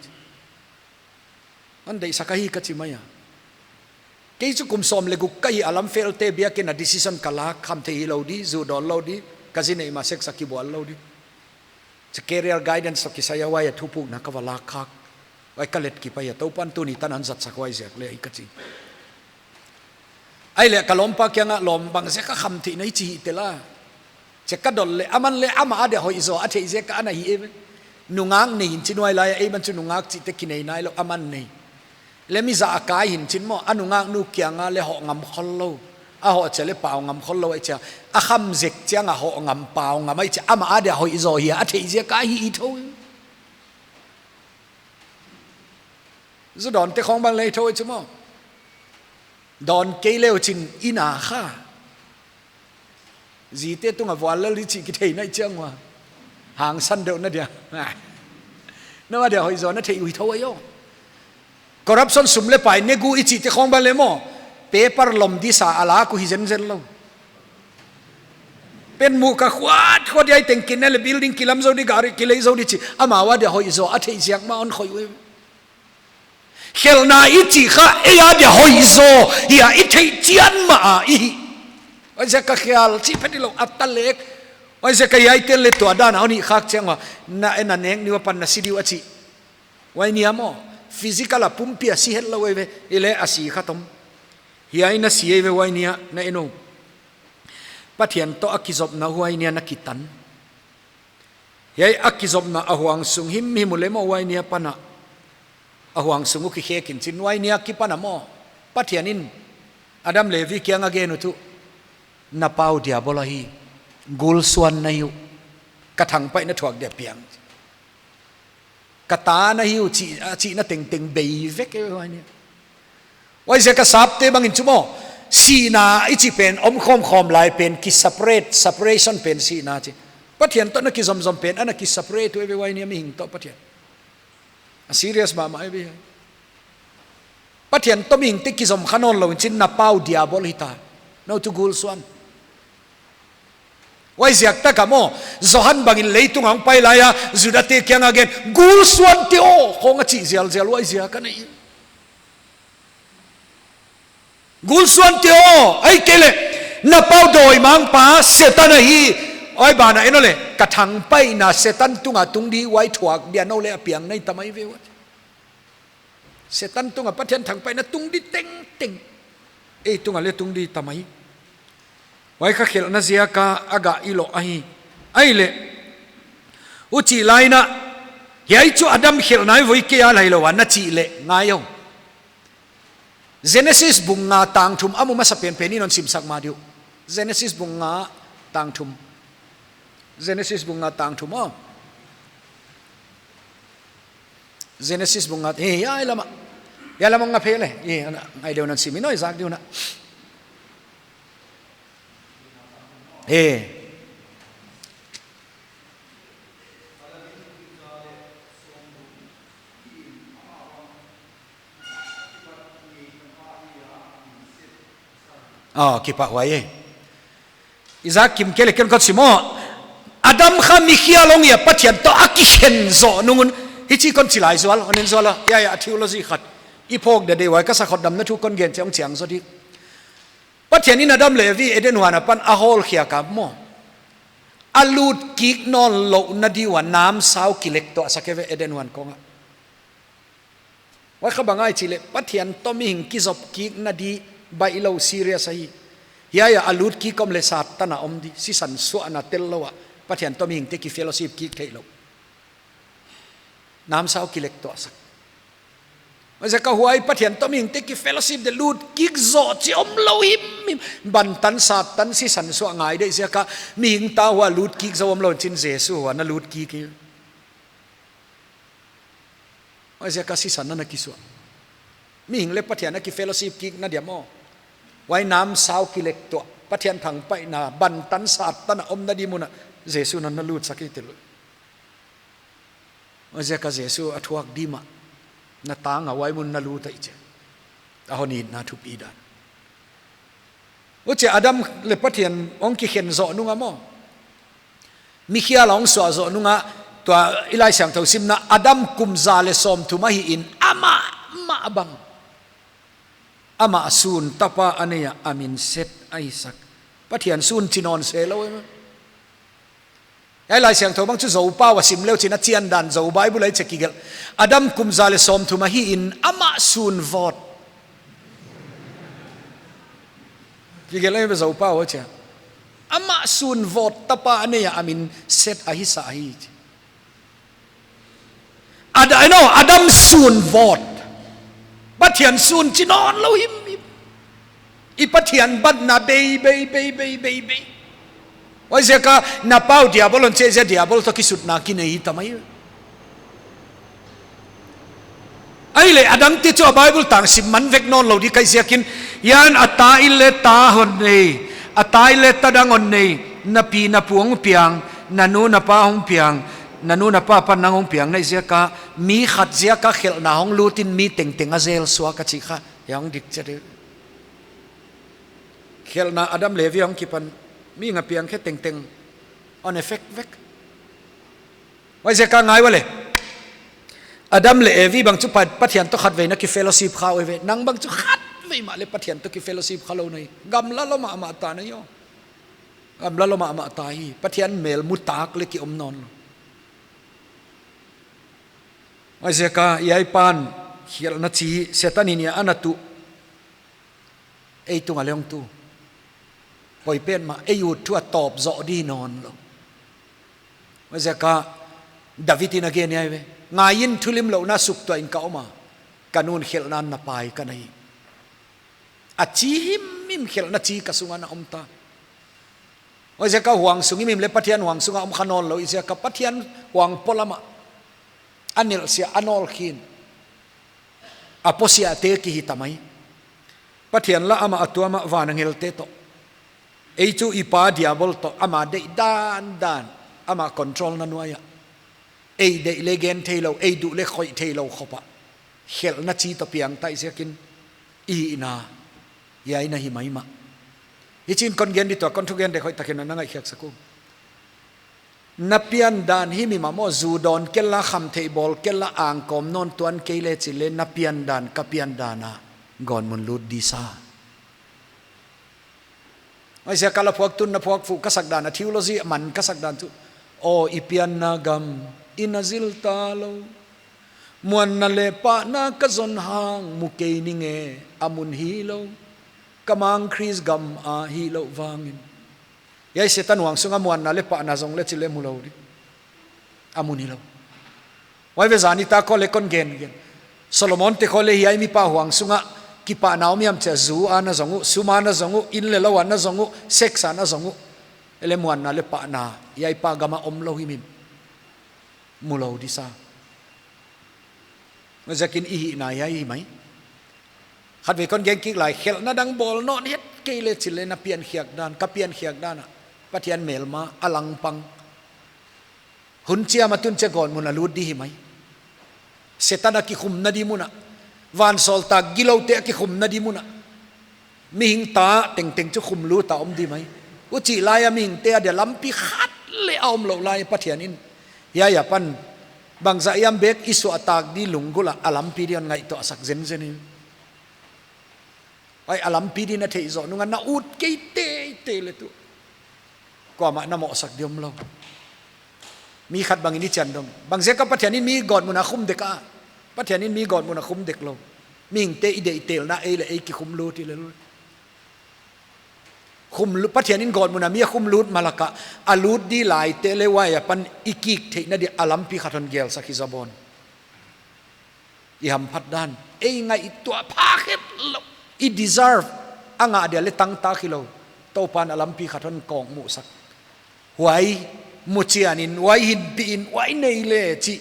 Hon deihsak ahi ka chi mai a. Kei chu kum sawm leh guk ka hi a, lam felte biakin a decision ka lak, khamtheih hilou di, zu dawn lou di, ka zi neih ma sex a kibual lou di. Chu career guidance toh kisai a huai a thupukna ka va lak khak. Huai ka let kip ahi a, Toupan tuni tan hon zatsak huaiziak leh ahi ka chi. Ahihleh ka lawmpa kiang a lawm bangziak a khamtheih na i chi hi tel a. Chia ka dot leh, aman leh amah a dia hoih zaw a theih ziak a ana hi e ve. Nungak nei in chin huai lai a, ei man chu nungak chihte kinei nailou, aman nei. Leh mi zah a kai hin chin maw, a nungak nu kiang a leh hoh ngam khol lou. A hoh chia leh pau ngam khol lou ahih chia. A kham zek chiang a hoh ngam pau ngam ahih chia. Amah a dia hoih zaw hi a, a theih ziak a hi i tho. Zu dawnte khong bang lei tho i chu maw. Dawn kei leh chin i na kha. Zite tung a vual lel di chih kithei na i chiang ua. Hangsan deuh na dia. Na a dia hoih zaw na theih uh hi tho ahi aw. Corruption sum leh pai negu i chihte khong bang leh maw. Paper lom di sa a lak uh hi zenzen lou. Pen mu ka khuat khuat hiai teng kin na leh building kilam zou di gari kilei zou di chih. Amau a dia hoih zaw a theih ziak mah hon khoih uh. Khelhna i chih kha ei a dia hoih zaw hi a i theih chian mah a i hi. Huaiziak a khial chih phet hilou a ta lek. Huaiziak a hiaite leh tua dan a hon hih khak chiang ua. Na en a nek ni ua pan na si di ua chih. Huai ni a maw. Physical a pumpi a si hetlou ei ve. I leh a si kha tom. Hiai na si ei ve huai ni a na en uh. Pathian toh a kizopna huai ni a na kitan. Hiai a kizopna a huang sung himhim uh leh maw huai ni a pan a. A huang sung uh kikhek in chin huai ni a kipan a maw. Pathian in Adam leh Evi kiang a gen uh tuh. Na pau Diabol ahi. Gul suan na hi uh. Ka thangpaihna thuak dia piang. Ka ta na hi uh chih, a chihna tengteng bei vek e huai ni. Huaiziak a sapte bang in chu maw. Sihna i chih pen om khawmkhawm lai pen ki separate, separation pen sihna chih. Pathian toh na kizomzom pen, ana ki separate uh e ve huai ni a mihing toh Pathian. A serious mahmah e ve. Pathian toh mihingte kizom kha nawn lou in chin na pau Diabol hi ta. Nou tuh gul suan. Huaiziak tak a maw, Johan bang in leitung a hong pai lai a, Judate kiang a gen, gul suante aw, khong a chih zialzial huaiziak a nei. Gul suante aw, ahihkeileh, na pau dawimangpa, Setan ahi, huai ban a en uh leh, ka thangpaihna Setan tung a tung di huai thuak dia nou leh a piang na hi ta mai ve ua. Setan tung a Pathian thangpaihna tung di tengteng. Ei tung a leh tung di ta mai. Huai kha khelhna ziak a a gah i loh ahi. Ahihleh. Huchi lai in a. Hiai chu Adam khelhna ahi ve kei a lai lou a na chih leh ngai aw. Genesis bung nga tang thum a mu masa penpen in hon simsak ma di uh. Genesis bung nga tang thum. Genesis bung nga tang thum aw. Genesis bung nga, eh, hiai lam a. Hiai lam a nga phei leh. Eh, ana, ngai deuh nan sim in hon zak di uh na. Eh. Ah, kipahhuai e. I zak kim kei leh ken kon sim aw. Adam kha mi khial hong hi a Pathian toh a kikhen zoh nung un. Hichi kon chi lai zual, hon en zual a. Hiai, hiai, a theology khat. I phawk dia deih huai ka sa khotdamna thu kon gen chiang chiang zaw di. Pathian in Adam leh Evi Eden huan apan a hawlkhiak a maw. A lut kik nawnlouhna di ua namsau kilektuahsak e ve Eden huan kong ah. Huai kha bang ahia chih leh Pathian toh mihing kizop kikna di baih lou serious ahi. Hiai ah a lut kik om leh Satan a om di, sisan suahna tel lou ah Pathian toh mihingte kifellowship kik theih lou. Namsau kilektuahsak. Huaiziak a huai Pathian toh mihingte kifellowship di lut kik zoh chih omlou himhim. Bantan, Satan, sisan suah ngai deih ziak a mihing ta hua lut kik zou omlou chin Jesu hua na lut kik hi. Huaiziak a sisan na na kisuah. Mihing leh Pathian a kifellowship kikna dia maw. Huai namsau kilektuah, Pathian thangpaihna, bantan, Satan a omna di mun ah Jesu na na lutsak hi tel. Huaiziak a Jesu a thuak di mah, na tang a huai mun na lut ahi chi. A hon itna thupi dan. Huchi Adam leh Pathian hong kikhen zoh nung ah maw, mikhial hong suah zoh nung ah, tua i Laisiangthou simna Adam kum za leh sawmthum ahi in amah mah bang, amah sun tapa a nei a, a min Seth ahi sak. Pathian sun chi nawn se lou e. Hiai Laisiangthou bang chu Zopau a sim leu chin a chian dan Zou Bible ah i chih kigelh. Adam kum za leh sawmthum ahi in amah sun vawt. Kigelh ahi ve Zopau ah chia. Amah sun vawt tapa a nei a, a min Seth ahi sa hi chi. Ad-, I know, Adam sun vawt. Pathian sun chi nawnlou himhim. I Pathian batna bei, bei, bei, bei, bei, bei. Huaiziak a na pau Diabol hon chih ziak a Diabol toh kisutna kinei ta mai. Ahihleh a dangte chu a Bible tang sim man vek nawnlou di ka hih ziakin, hiai a ta in leh ta hon nei, a ta in leh ta dang hon nei, na pi na pu hong piang, na nu na pa hong piang, na nu na pa apan nang hong piang na hih ziak a, mi khat ziak a khelhna hong lut in mi tengteng a zel suak a chih kha, hiai hong dik chiat e. Khelhna Adam leh Evi hong kipan, mihing a piang khe tengteng hon affect vek. Huaiziak a ngai ua leh, Adam leh Evi bang chu Pa-, Pathian toh khatvei na kifellowship kha uh ve, nang bang chu khatvei mah leh Pathian toh kifellowship kha lou na hi. Gamla lou mahmah ta na hi aw. Gamla lou mahmah ta hi. Pathian mel mu tak leh ki om nawnlou. Huaiziak a hiai pan khelhna chi Setan in a na tuh ei tung a leng tu. Poi pen mah, ei ut thu a tawp zoh di nawnlou. Huaiziak a David in a gen ahi ve. Ngai in, thulimlouhna suk tuah in ka om a, ka nu'n khelhna na pai ka na hi. A chi himhim, khelhna chi ka sung a na om ta. Huaiziak a huang sung himhim leh Pathian huang sung a om kha nawnlou, huaiziak a Pathian huang polam ah a nelhsiah, a nawlkhin, a posiahte ki hi ta mai. Pathian lah amah a tuam a, van angelte toh. Ei chu i pa Diabol toh, ama deih dandan, ama control na nuai ah. Ei deih leh gen theilou, ei duh leh khoih theilou khop a khelhna chi toh piang ta ziakin i hihna hiai na hi maimah. Hichi'n kon gen di tua, kon thugen dek hoihtak in na ngaihkhiak sak un. Na pian dan himhim a maw, zu dawn kei la, khamtheih bawl kei la, angkawm nawn tuan kei leh chih leh na pian dan, ka pian dan a gawtmun lut di sa. Huaiziak a la phuak tun na phuak fuh ka sak dan a, theology man ka sak dan chu. Aw, i pianna gam i na zil ta lou. Muanna leh pahna ka zon hang mu kei ning e, a mun hilou. Ka mang Khrist gam a hilou vangin. Hiai Setan huang sung a muanna leh pahna zong leh chih leh mu lou di. A mun hilou. Huai ve zani ta kho leh kon gen gen. Solomon te kho leh hiai mipa huang sung a kipahna om hiam chia, zu a na zong uh, sum a na zong uh, inn leh lou a na zong uh, sex a na zong uh. Ei leh muanna leh pahna hiai pa gam a omlou himhim. Mu lou di sa. Huaiziakin i hihna hiai hi mai. Khatvei kon gen kik lai, khelhna dang bawl nawn het kei leh chih leh na piankhiak dan, ka piankhiak dan a, Pathian melma a langpang. Hun chiam a tun chia gawtmun a lut di hi mai. Setan a kikhumna di mun ah, vansawltak giloute a kikhumna di mun ah, mihing ta tengteng chu khum lut a om di mai. Huchih lai a mihingte a dia lampi khat leh a omlouh lai Pathian in hiai apan bangzah hiam bek i suahtak di lunggulh a, a lampi di hon ngaihtuahsak zenzen in. Huai a lampi di na theih zoh nung a na ut kei teitei leh tu. Kuamah na mohsak di omlou. Mi khat bangin i chian dong. Bangziak a Pathian in mi gawtmun a khum dek a. Pathian in mi gawtmun a khum dek lou. Mihingte i deihtelna ei leh ei kikhum lut i lel. Khum lu-, Pathian in gawtmun a mi a khum lut ma lak a, a lut di laite leh huai apan i kik theihna dia a lampi khat hon gelsak hi zaw bawn. I hamphat dan, ei ngaihtuah pha khetlou, i deserve, a ngah dia leh tangtak hilou. Toupa'n a lampi khat hon kawk muhsak. Huai muchian in, huai hinpih in, huai nei leh chih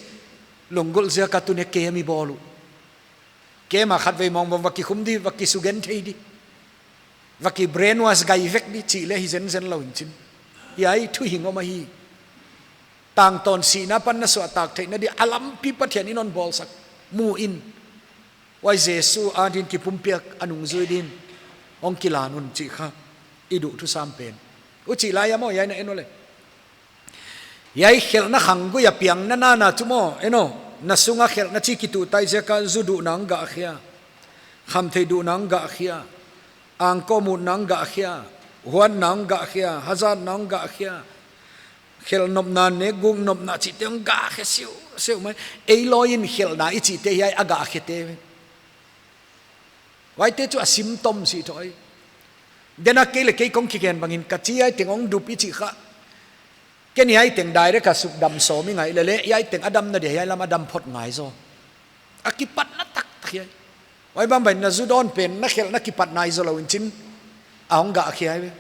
lunggulh ziak a tuni a kem i bawl uh. Kem a khatvei mawngmawng va kikhum di, va kisugen thei di, va ki brainwash gai vek di chih leh hi zenzen lou in chin. Hiai thu hing om ahi. Tangtawn sihna apan na suahtak theihna dia a lampi Pathian in hon bawlsak. Mu in. Huai Jesu adin kipumpiak a nungzui din hong kilan un chih kha i duh thusam pen. Huchih lai a maw, hiai na en uleh. Hiai khelhna khanggui a piang na nana chu maw, en aw, na sung a khelhna chi kituh tai ziak a zu duhna hong gahkhia. Khamtheih duhna hong gahkhia. Angkawm utna hong gahkhia. Huatna hong gahkhia. Hazatna hong gahkhia. Khelh nopna, nekguk nopna chihte hong gahkhia siusiu mai. Ei lawi in khelhna i chihte hiai a gahkhiate. Huaite chu a symptom si thou ahi. Dena kei leh kei kong kigen bangin ka chi hiai teng hong dup i chih kha. Ken hiai teng direct a suk dam sawm i ngai leh leh hiai teng a damna dia hiai lam a dam phot ngai zaw. A kipatna taktak hiai. Huai bangbang na zu dawn pen na khelhna kipat nai zaw lou in chin a hong gahkhia hi ve.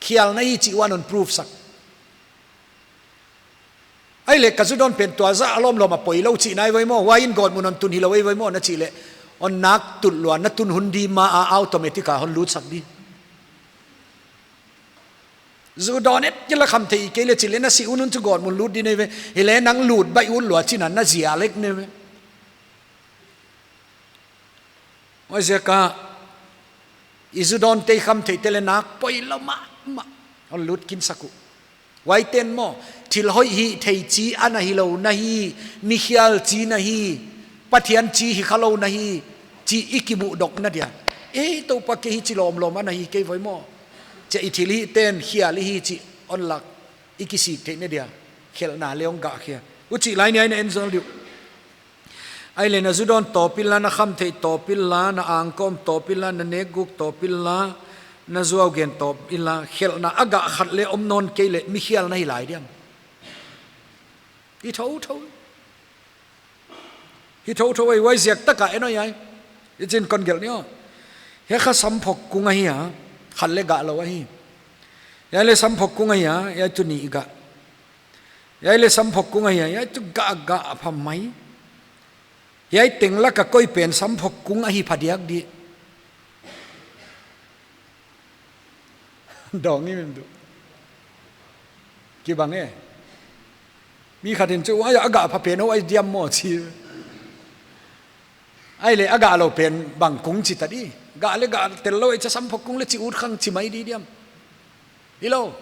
Khialna hi chih huan hon prove sak. Ahihleh ka zu dawn pen tua zah a lawmlawm a poilou chihna ahi voi maw, huai in gawtmun hon tun hilou ahi voi maw na chih leh, hon nak tut lua, na tun hun di ma a automatic a hon lutsak di. Zu dawn et kei leh khamtheih kei leh chih leh na sih hun hun chu gawtmun lut di nei ve. Hileh nang lut baih ut lua chihna na zia lek nei ve. Huaiziak a i zu dawnte, i khamtheihte leh nak poilou mahmah hon lut kinsak uh. Huaite'n maw, thil hoih hih theih chi ana hilou na hi, mikhial chi na hi, Pathian chi hi khalou na hi, chih i kimuh dawkna dia. Ei, Toupa, kei hichi lawmlawm ana hi kei voi maw. Chia i thilhihten khial i hi chih hon lak i kisik theihna dia khelhna leh hong gahkhia. Huchih lai ni a i na en zaw di uh. Ahihleh na zu dawn tawp inla, na khamtheih tawp inla, na angkawm tawp inla, na nekguk tawp inla, na zuau gen tawp inla, khelhna a gah khat leh om nawn kei leh mikhial na hi lai diam. Hi thouthou. Hi thouthou ahi, huaiziak tak a en aw hiai. Hichi'n kon gelh ni aw. Hiai kha samphok kung ahi a, khat leh gahlou ahi. Hiai leh samphok kung ahi a, hiai tuh nih gah. Hiai leh samphok kung ahi a, hiai tuh gah, gah pha mai. Hiai teng lak a koi pen samphok kung ahi phadiak di. Dawng i mim duh. Kibang e. Mi khat in chu, "Huai a gah pha pen ahi diam maw?" chi. Ahihleh a gahlou pen bang kung chi ta di. Gah leh gah tel lou ahi chia samphok kung leh chi ut khang chi mai di diam. Hilou.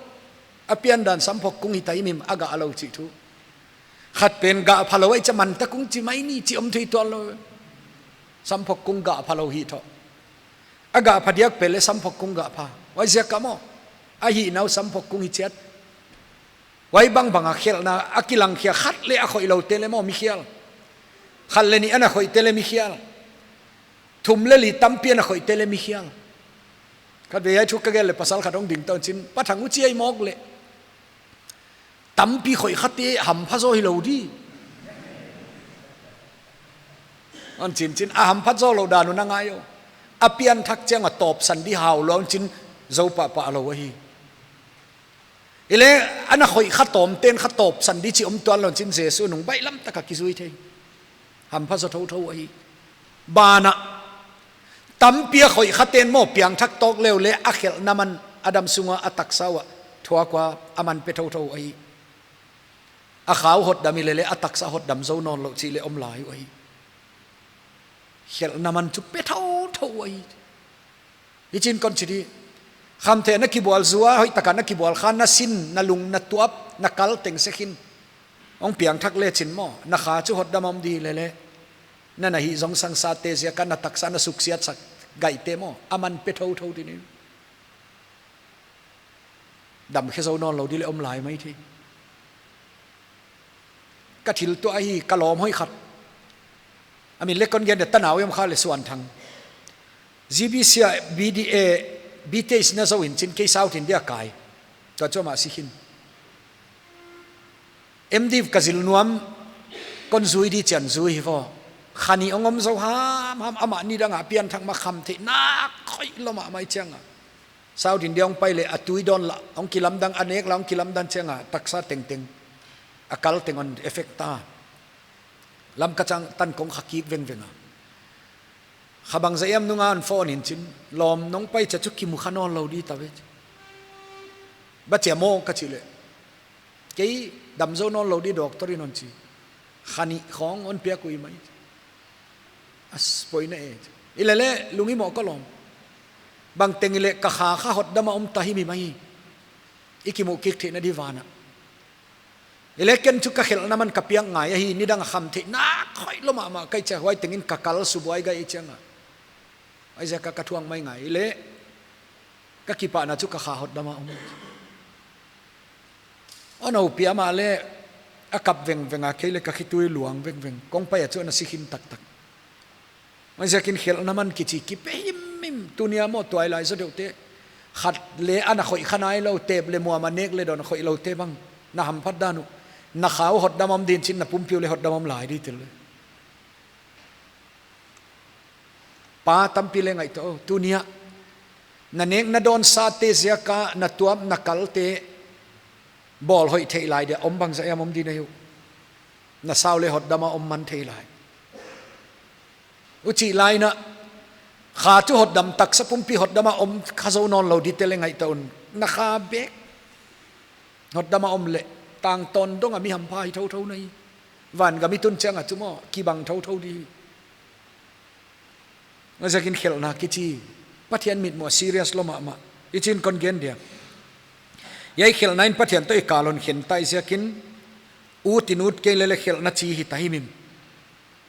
A piandan samphok kung hita i mim a gahlou chih thu. Khat pen gah phalou ahi chia manta kung chi mai ni chi om thei tuanlou. Samphok kung gah phalou hi thou. A gah phadiak pen leh samphok kung gah pha. Huaiziak a maw. A hihna uh samphok kung hi chiat. Huai bangbang a khelhna a kilangkhia khat leh a khoihloute leh maw mikhial. Khat leh nih ana khoihte leh mikhial. Thum leh li tampi ana khoihte leh mikhial. Khatvei hiai thu ka gelh leh pasal khat hong ding ta un chin, "Pa Thang, huchi ahi mawk leh tampi khoih khate hampha zaw hilou di?" hon chin chin, a hampha zaw lou dan uh na ngai aw. A pianthak chiang a tawpsan di hau lou un chin, zou pahpah lou ahi. Hileh, ana khoih kha tawmte'n kha tawpsan di chi om tuanlou un chin Jesu nung baihlam tak a kizui thei. Hampha zaw thouthou ahi. Banah, tampi a khoih khate'n maw piangthak tawk leu leh a khelhna man a damsung ua a taksa uah thuak ua a man pe thouthou ahi. A khau hotdam i leh leh a taksa hotdam zou nawnlou chih leh om lai uh ahi. Khelhna man chu pe thouthou ahi. Hichi'n kon chi di. Khamtheih na kibual zua, hoihtak a na kibual kha, na sin, na lung, na tuap, na kal teng se khin. Hong piangthak lechin maw, na kha chu hotdam om di leh leh. Na na hihzongsangsate ziak a na taksa na suksiatsak gaihte maw, a man pe thouthou di ni. Dam khe zou nawn lou di leh om lai mai thei. Ka thil tuah ahi, ka lawm hoih khat. A min leh kon gen de, tanau em kha leh Suan Thang. G B C a B D A, B T H na zou in chin kei South India kai. Tua chu amah si khin. M.Div ka zil nuam, kon zui di chian zui hi vo. Kha nih hong om zou hamham, amah nidang a pianthak ma kham theih nak khoih lou mahmah chiang a. South India hong pai leh a tui dawn lah, hong kilamdang, a nek lah hong kilamdang chiang a, taksa tengteng. A kal teng hon effect ta. Lamka chang tan kong kha kik vengveng a. Kha bangzah hiam nung a hon phone in chin, lawm nong pai chia chu kimu kha nawn lou di ta ve. Bang chia maw ka chih leh. Kei dam zou nawn lou di doctor in hon chi. Kha nih khong hon piak uh hi mai. A spoina e. Hilele lung i mohkawm lawm. Bangteng hileh ka kha kha hotdam a om ta hi mi mai. I kimuh kik theihna di van a. Hileh ken chu ka khelhna man ka piak ngai ahi, nidang a kham theih nak khoih lou mahmah ka hih chia, huai tengin ka kal subuai gai chiang a. Huaiziak a ka thuak mai ngai hileh. Ka kipahna chu ka kha hotdam a om. Hon houpi a, amah leh a kap vengveng a, kei leh ka khitui luang vengveng. Kong pai a chu ana si khin taktak. Huaiziakin khelhna man kichi kipia himhim, tuni a maw tuailai zaw deuh te. Khat leh ana khoih kha nailou, tep leh muam a nek leh dawn khoih lou te bang. Na hamphat dan uh. Na kha uh hotdam om din chin na pumpi uh leh hotdam om lai di tel leh. Pa tampi leh ngaihtuah o, tuni a. Na nek na dawn sa te ziak a, na tuam na kal te. Bawl hoih theih lai dia, om bangzah hiam om di na hi uh. Na sa uh leh hotdam a om man thei lai. Huchih lai in a, kha chu hotdam taksa pumpi hotdam a om kha zou nawn lou di te leh ngaihtuah un. Na kha bek. Hotdam a om leh, tangtawn dong a mi hampha hi thouthou na hi. Van gam i tun chiang a chu maw, kibang thouthou di hi. Huaiziakin khelhna kichi, Pathian mitmuh a serious lou mahmah. I chin kon gen dia. Hiai khelhna in Pathian toh i kal hon khen ta hi ziakin, ut in ut kei leh leh khelhna chi hi ta himhim.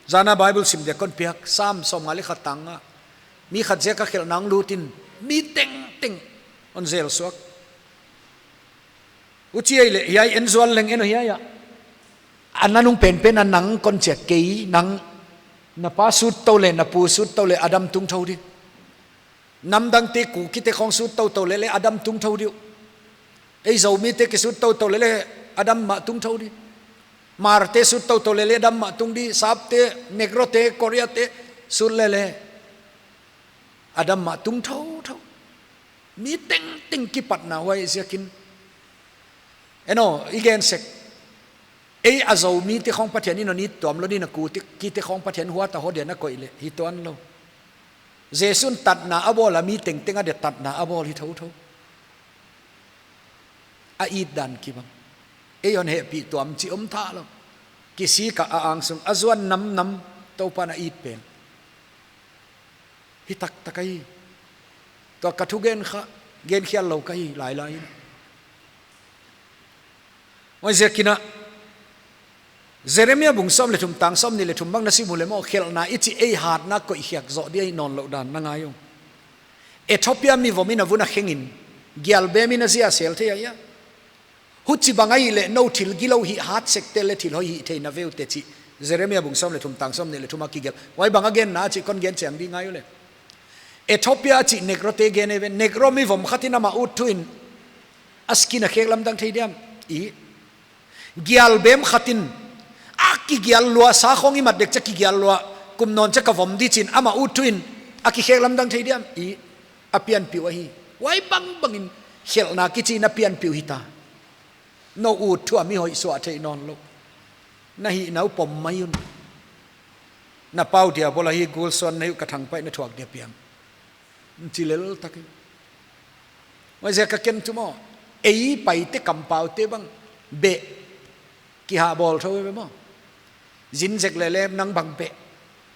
Zan a Bible sim dia kon piak, Sam sawmnga leh khat tang nga. Mi khat ziak a khelhna hong lut in, mi tengteng hon zel suak. Huchi ahihleh, hiai en zual leng en o hiai a. A nanung penpen a nang kon chiat kei, nang na pa sut tou leh, na pu sut tou leh, Adam tung thou di. Namdang te Kuki te khong sut toutou leh leh Adam tung thou di uh. Ei Zomi te kisut toutou leh leh Adam mah tung thou di. Hmar te sut toutou leh leh Adam mah tung di. Sap te, Negro te, Korea te sut leh leh Adam mah tung thouthou. Mi tengteng kipatna huai ziakin. En o, i gen sek. Ei a Zomi te khong Pathian in hon it tuam lou di, na Kuki te khong Pathian huat a hoih dia na koih leh, hi tuan lou. Jesu'n tatna a bawl a, mi tengteng a dia tatna a bawl hi thouthou. A it dan kibang. Ei hon hehpih tuam chih om thei lou. Kisik a, a angsung a zuan namnam Toupa'n a it pen. Hi taktak ahi. Tua ka thugen kha, gen khial lou ka hi lailai in. Huaiziakin a, Jeremia bung sawm leh thum tang sawmnih leh thum bang na sim uleh maw, khelhna i chih ei hatna koih khiak zoh di ahi nawn lou dan na ngai ung. Ethiopia mi vom in a vun a kheng in, gial bem in a zia sel thei ahi a. Huchibang ahihleh nou thil gilou hih hat sek te leh thil hoih hih thei na ve ute chih. Jeremia bung sawm leh thum tang sawmnih leh thum a kigelh. Huai bang a genna chih kon gen chiang di ngai uleh. Ethiopia chih Negro te gen ei ve. Negro mi vom khat in amah ut thu in a skin a khek lamdang thei diam? I. Gial bem khat in a kigial lua, sa khong i mat dek chiah kigial lua. Kum nawn chiah ka vom di chi'n amah ut thu in a kikhek lamdang thei diam? I. A pianpih uh ahi. Huai bangbang in khelhna kichi na pianpih uh hita. Nou ut thu a mi hoih suah theih nawn lou. Na hihna uh pom mai un. Na pau dia bawl ahi, gul suan na hi uh, ka thangpaihna thuak dia piang. Chi lel tak hi. Huaiziak a ken chu maw, ei Paite kampau te bang beh kihah bawl thou ve maw. Zin zek leh lem nang bang beh.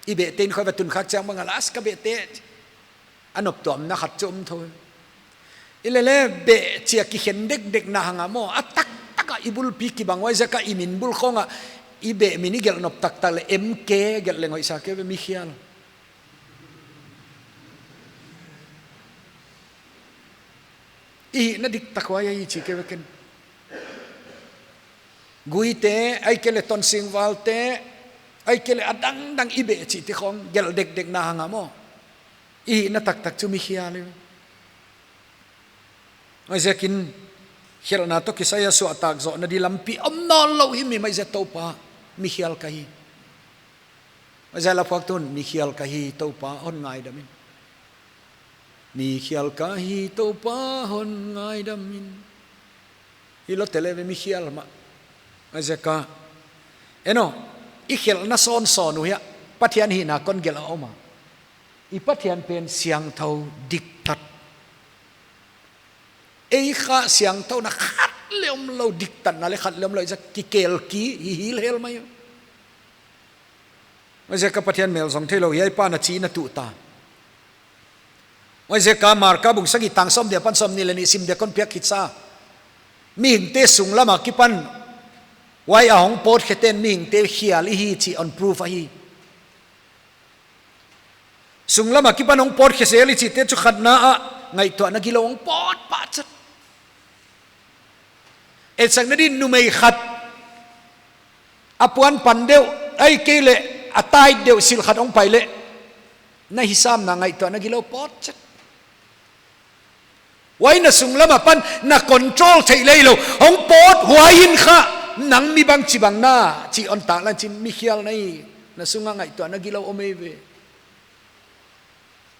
I beh te'n khoi va tun khak chiang bang a las ka beh te. A noptuamna khat chu om thou. Hilele beh chia kikhen dekdek na hang a maw, a taktak a i bulpi kibang huaiziak a i min bul khong a i beh min i gelh nop taktak leh M K gelh leng hoih sa kei ve, mi khial. I hihna diktak huai ahi chi kei ve ken. Guite, ahihkeileh tonsingvalte, ahihkeileh a dangdang i beh chihte khong gelh dekdekna hang a maw. I hihna taktak chu mikhial hi. Huaiziakin khelhna toh kisai a suahtak zohna di lampi om nawnlou hi. Mi mai zia Toupa, mikhial ka hi. Huaiziak a la phuaktu in, mikhial ka hi Toupa hon ngaidam in. Mikhial ka hi Toupa hon ngaidam in. Hilou te leh ve mikhial mah. Huaiziak a, eno, i khelhna sawnsawn uh hiai Pathian hihna kon gelh a om a. I Pathian pen siangthou, diktat. Ei kha siangthouna khat leng omlou, diktatna leng khat leng omlou, i zak kikelki hi hilhel mai. Huaiziak a Pathian mel zong theilou hiai pa'n a chi in a tuh ta. Huaiziak a Marka bung sagih tang sawmnih apan sawmnih leh nih sim dia kon piak khit sa. Mihingte sunglam akipan huai a hong pawtkhete'n mihingte khial i hi chih hon prove ahi. Sunglam akipan hong pawtkhe zel i chihte chu khatna ah ngaihtuahna gilou hong pawt pah chet. Etsakna din numei khat a puan pan deuh, ahihkeileh a tight deuh silh khat hong pai leh na hisapna ngaihtuahna gilou pawt chet. Huai na sunglam apan na control theih leh hilou hong pawt, huai in kha nang mi bangchibang na chih hon tak lai chin, mikhial na hi. Na sung ah ngaihtuahna gilou om ei ve.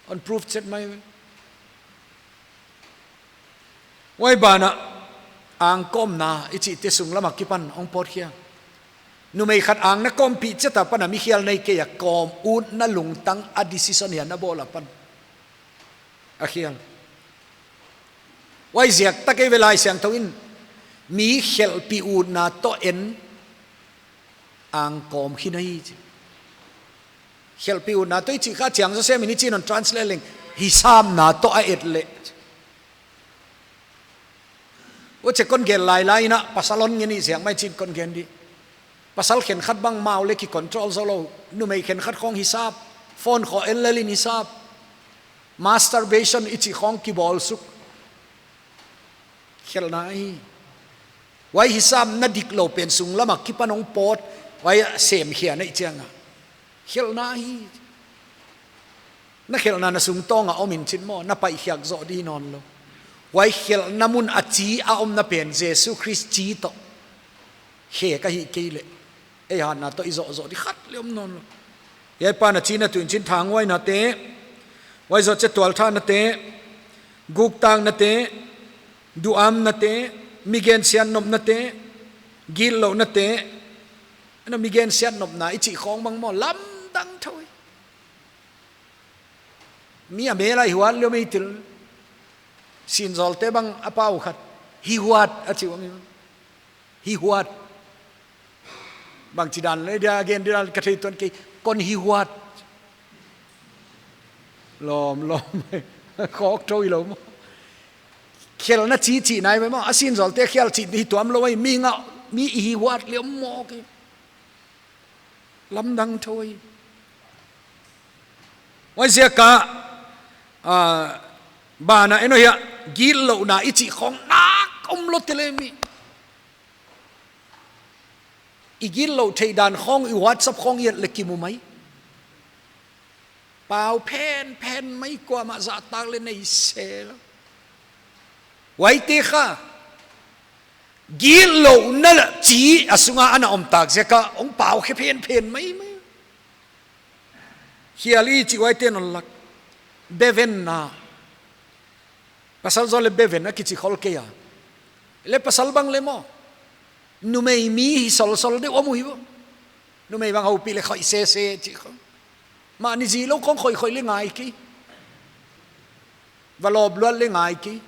Hon prove chet mai ve. Huai banah angkawmna i chihte sunglam akipan hong pawtkhe a. Numei khat ang na kawmpih chet apan a mikhial nei kei a, kawm utna lungtang a decision hiai na bawl apan a khial. Huaiziak tak ei ve Laisiangthou in mi khelhpih utna toh en angkawm khin ahi chi. Khelhpih utna toh i chih kha chiang zaw sem in i chih in hon translate leng hisapna toh a et leh. Huchi kon gen lailai in a pasal hon ngen i ziak mai chin kon gen di. Pasal khenkhat bang mau leh ki control zou lou. Numei khenkhat khong hisap. Phone khong en lel in hisap. Masturbation i chih khong kibawl suk. Khelhna hi. Huai hisapna diklou pen sunglam akipan hong pawt. Huai a semkhia na i chiang a. Khelhna hi. Na khelhna na sungtawng a om in chin maw, na paihkhiak zoh di nawnlou. Huai khelhna mun a chi a omna pen Jesu Khrist chi toh khe ka hih kei leh, ei hatna toh i zoh zoh di khat leng om nawnlou. Hiai pa'n a chi in a tuh in chin, thanghuaina te, huai zoh chiah tualthahna te, guktakna te, duhamna te, mi gensiat nopna te, gitlouhna te. Ana mi gensiat nopna i chih khong bang maw, lamdang thou hi. Mi a mel a hi huat leh om ei tel. Sinzawlte bang a pau khat. Hi huat a chi uang hi. Hi huat. Bangchidan leh dia gen dia ka thei tuan kei. Kon hi huat. Lawm, lawm. Khawk thou hilou maw. Khelhna chi chih nai ve maw. A sinzawlte khial chih hi tuamlou ei. Mi nga, mi i hi huat leh om maw kei. Lamdang thou hi. Huaiziak a, ah, banah eno hiai, gitlouhna i chih khong nak omlou te leh mi. I gitlou theih dan khong, i WhatsApp khong i et leh kimu mai. Pau phenphen mai, kuamah zahtak leh nei se lou. Huaite kha gitlouhna chi a sung a ana om tak ziak a hong pau khe phenphen maimai. Khial i chih huaite nol lak. Bevenna. Pasal zaw leh beven a kichi khol kei a. Leh pasal bang leh maw. Numei mi hi solsol deuh om uhi maw. Numei bang houpih leh khoih sese chih khong. Mahni zi lou khong khoihkhoih leh ngai kei. Va lawp luat leh ngai kei.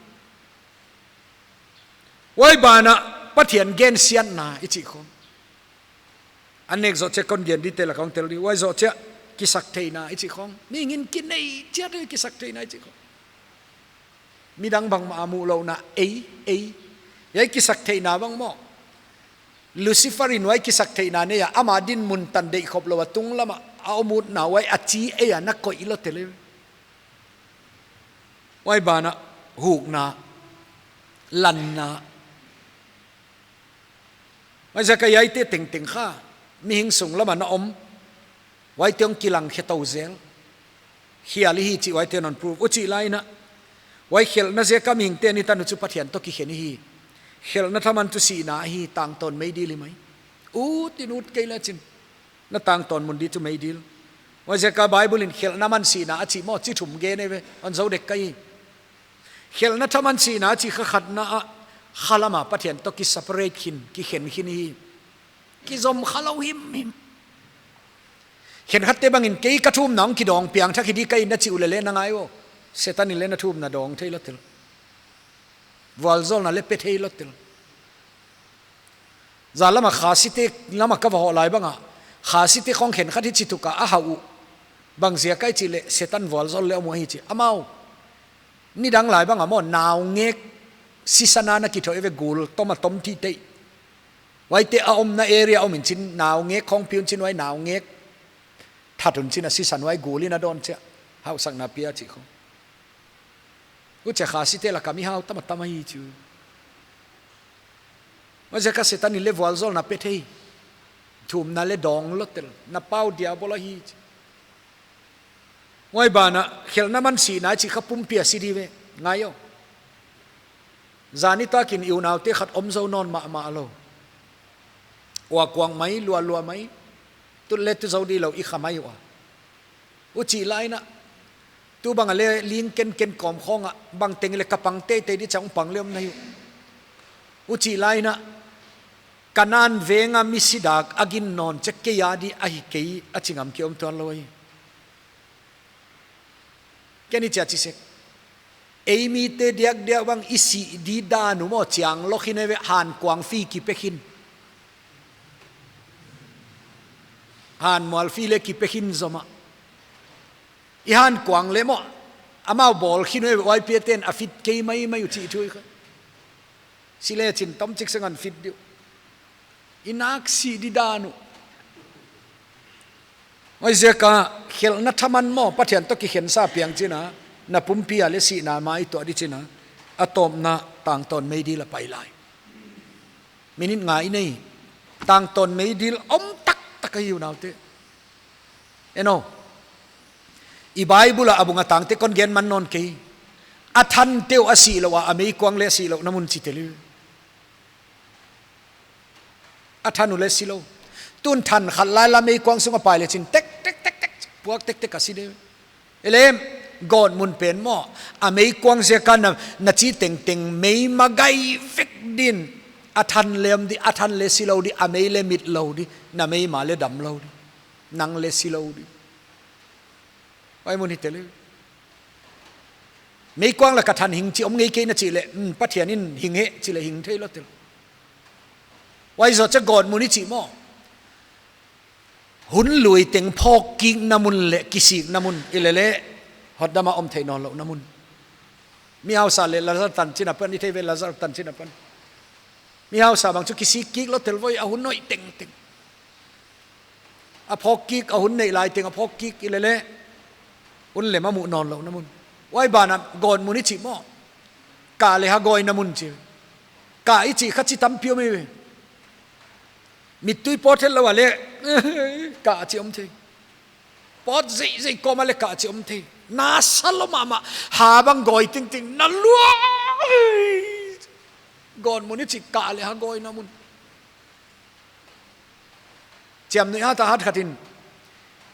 Huai banah Pathian gensiatna i chih khong. A nek zoh chiah kon gen dite lak ah hong tel di. Huai zoh chiah kisaktheihna i chih khong. Mihing in kinei chiat kisaktheihna i chih khong. Midang bangmah a muhlouhna ei, ei. Hiai kisaktheihna bang maw. Lucifer in huai kisaktheihna nei a, ama dinmun tan deihkhop lou a tunglam a, a om utna huai a chi ei a na koih lou te leh. Huai banah hukna. Lanna. Huaiziak a hiaite tengteng kha mihing sung lam a na om. Huaite hong kilang khe tou zel. Khial i hi chih huaite non prove. Huchih lai in a, huai khelhna ziak a mihingte i tan uh chu Pathian toh kikhen i hi. Khelhna thaman chu sihna ahi, tangtawn meidil hi mai. Ut in ut kei le chin, na tangtawn mun di chu meidil. Huaiziak a Bible in khelhna man sihna a chih maw, chi thum gen ei ve, hon zou dek ka hi. Khelhna thaman sihna a chih kha khatna ah, khalam a Pathian toh ki separate khin, kikhen khin i hi. Kizom kha lou himhim. Khenkhatte bang in kei ka thumna hong kidawng piangthak hi di ka hi na chih uleh leng na ngai aw. Setan in leng na thumna dawng thei lou tel. Vualzawlna leng pe thei lou tel. Zan lam a Khasite lam a ka va hoh lai bang a, Khasite khong khenkhat hichi tuk a a hauh uh. Bang ziak ahia chih leh Setan vualzawl leh om uh ahi chi. Amau nidang lai bang a maw, naungek sisan a na kithoih ve, gul tom a tom thei thei. Huaite a omna area om in chin, naungek khong pi un chin, huai naungek that un chin, a sisan huai gul in a dawn chia, hausakna pia chih khong. Huchia Khasite lak a mi hau tam a tam ahi chu. Huaiziak a Setan in leng vualzawlna pe thei. Thumna leng dawng lou tel. Na pau Diabol ahi chi. Huai ban ah khelhna man sihna chih kha pumpi a si di ve. Ngai aw. Zan nitak in i unaute khat om zou nawn mahmah lou. Ua kuang mai, lua lua mai. Tut leh tu zou di lou i kha mai ua. Huchih lai in a, tu bang a leng ling kenken kawm khong ah, bangteng leh ka pang teitei di chang pang leh om na hi uh. Huchih lai in a, Kanan veng a mi si dak a gin nawn chia kei a di ahi kei a chi ngam ki om tuan lou hi. Ken i chia chi sek. Ei mite diakdiak bang i sih di dan uh maw, chiang lou khin ei ve, han kuang fi kipe khin. Han mual fi leng kipe khin zomah. I han kuang leh maw, amau bawl khin uh ei ve, huai pia ten a fit kei maimai uh chih thu i kha. Si leh chin tom chik seng an fit di uh. I nak sih di dan uh. Huaiziak a khelhna thaman maw, Pathian toh kikhen sa piang chin a, na pumpi a leng sihna mai tuah di chin a, a tawpna tangtawn meidil a pai lai. Minute nga i nei, tangtawn meidil om taktak ahi unaute. En aw. I Bible a a bung a tangte kon gen man nawn kei. A thante uh a si lou a, a meikuang leng a si louhna mun chi tel uh. A than uh leng si lou. Tun than khat lai la meikuang sung a pai leh chin tek tek tek tek, puak tek tek a si di. Elem, gawtmun pen maw, a meikuang ziak a na, na chi tengteng mei magai vek din. A than leng om di, a than leng si lou di, a mei leng mit lou di, na mei ma leng dam lou di. Nang leng si lou di. Huai mun hi tel uh. Meikuang lak a than hing chi om ngei kei na chih leh, hmm, Pathian in hing hen chih leh hing thei lou tel. Huai zoh chia gawtmun i chih maw, hun lui teng phawk kikna mun leh kisikna mun, i leh leng hotdam a om thei nawn louhna mun. Mi hausa leh Lazar tan chin a pan, i thei ve Lazar tan chin a pan. Mi hausa bang chu kisik kik lou tel voi, a hun hoih tengteng. A phawk kik, a hun neih lai teng a phawk kik, i leh leng hun lem a muh nawn louhna mun. Huai ban ah gawtmun i chih maw, kah leh hagawina mun chi. Kah i chih kha chi tampi om ei ve. Mittui pawt het lou a leh kah chi om thei. Pawt zeizei kawm a leh kah chi om thei. Na sa lou mahmah, ha bang gawi tingting, na lua. Gawtmun i chih kah leh hagawina mun. Chiamnuih hat a hat khat in,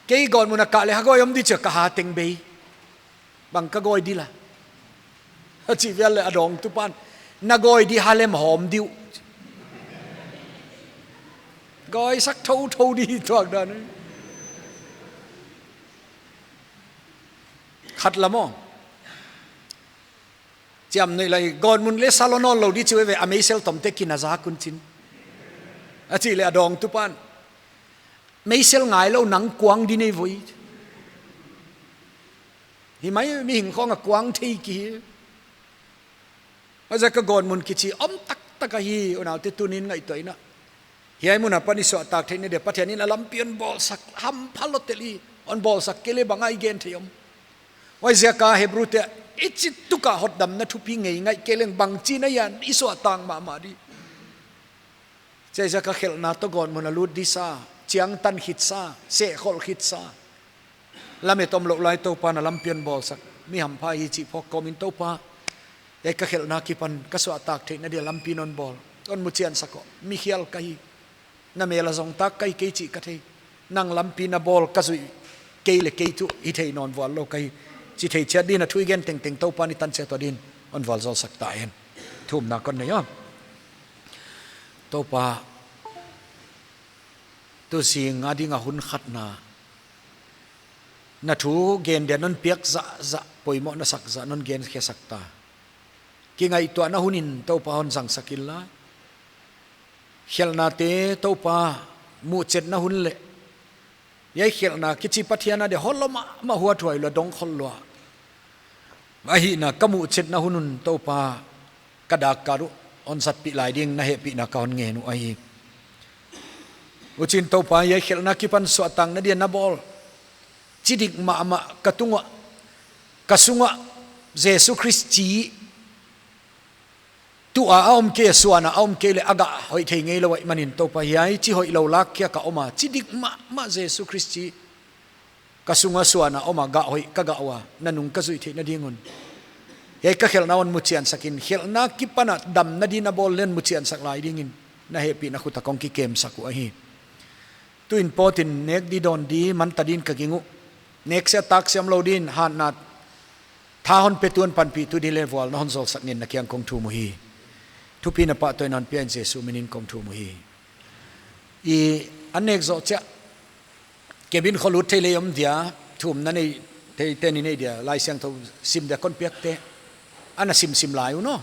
kei gawtmun a kah leh hagawi om di chia, ka ha teng bei. Bang ka gawi di la? A chih vial leh a dawngtu pan, na gawi di ha lem hawm di uh. Gawisak thouthou di tuak dan. Khat la maw. Chiamnuih lai, gawtmun leh sa lou nawn lou di chi uh ve, a meisel tomte kin a zak un chin. A chih leh a dawngtu pan, meisel ngai lou nang kuang di nei voi. Hi mai, mihing khong a kuang thei ki hi. Huaiziak a gawtmun kichi om taktak ahi, unaute tuni'n ngaihtuah in a. Hiai mun apan i suahtak theihna dia Pathian in a lampi hon bawlsak hampha lou tel hi, hon bawlsak kei leh bang a i gen thei om. Huaiziak a Hebru te I chih tuka hotdamna thupi ngei ngaih kei leng bangchi na hia i suahtak mahmah di. Huaiziak a khelhna toh gawtmun a lut di sa, chiangtan khit sa, sehkholh khit sa. Lamet omlouh lai Toupa na lampi hon bawlsak, mi hampha hi chih phawk kawmin Toupa, hiai ka khelhna akipan ka suahtak theihna dia lampi non bawl, hon muchiansak aw, mi khial ka hi. Na mel a zong tak ka hi kei chih ka thei. Nang lampi na bawl ka zuih kei leh kei tuh hithei nawn vual lou ka hi. Chi thei chiat dingin a thu i gen tengteng Toupa'n i tan chiat tuah dingin hon vualzawlsak ta hen. Thumna kon nei a. Toupa, tuzing a ding a hun khatna, na thu gen dia non piak zahzah, poimoh na sak zah non gen khiasak ta. Kingaihtuahna hun in Toupa hon zangsak inla, khelhnate Toupa muhchetna hun leh, hiai khelhna kichi Pathian a dia hollou mahmah, huathuai lua, dongkhol lua, ahihna ka muhchetna hun un Toupa, ka dak ka ruh hon zatpih lai ding na hehpihna ka hon ngen uh ahi. Huchiin Toupa, hiai khelhna akipan suahtakna dia na bawl chi dik mahmah ka tung uah, ka sung uah Jesu Khrist chi, tua a om kei, suan a om kei leh a gah hoih thei ngeilou ahihmanin Toupa, hiai chi hoihlou lak kia ka om a, chi dik mahmah Jesu Khrist chi ka sung a, suan a om a, gah hoih ka gah ua, na nung ka zuih theihna ding un, hiai ka khelhna hon muchiansak in, khelhna akipan a damna ding na bawl leh hon muchiansak lai dingin na hehpihna khut a kong kikemsak uh ahi. Tuin pawtin nek di dawn di man ta dingin ka ging uh. Nek siam tak siam lou dingin hatna tha hon petu, hon panpihtu di leh vualna hon zawlsak ngenin na kiang kong thum uhi. Thupina pahtawina hon pia in Jesu minin kong thum uhi. I, an nek zoh chiah, cabin khua lut thei leh om dia, thumna nei theite'n i nei dia, Laisiangthou sim dia kon piakte, ana simsim lai uh aw.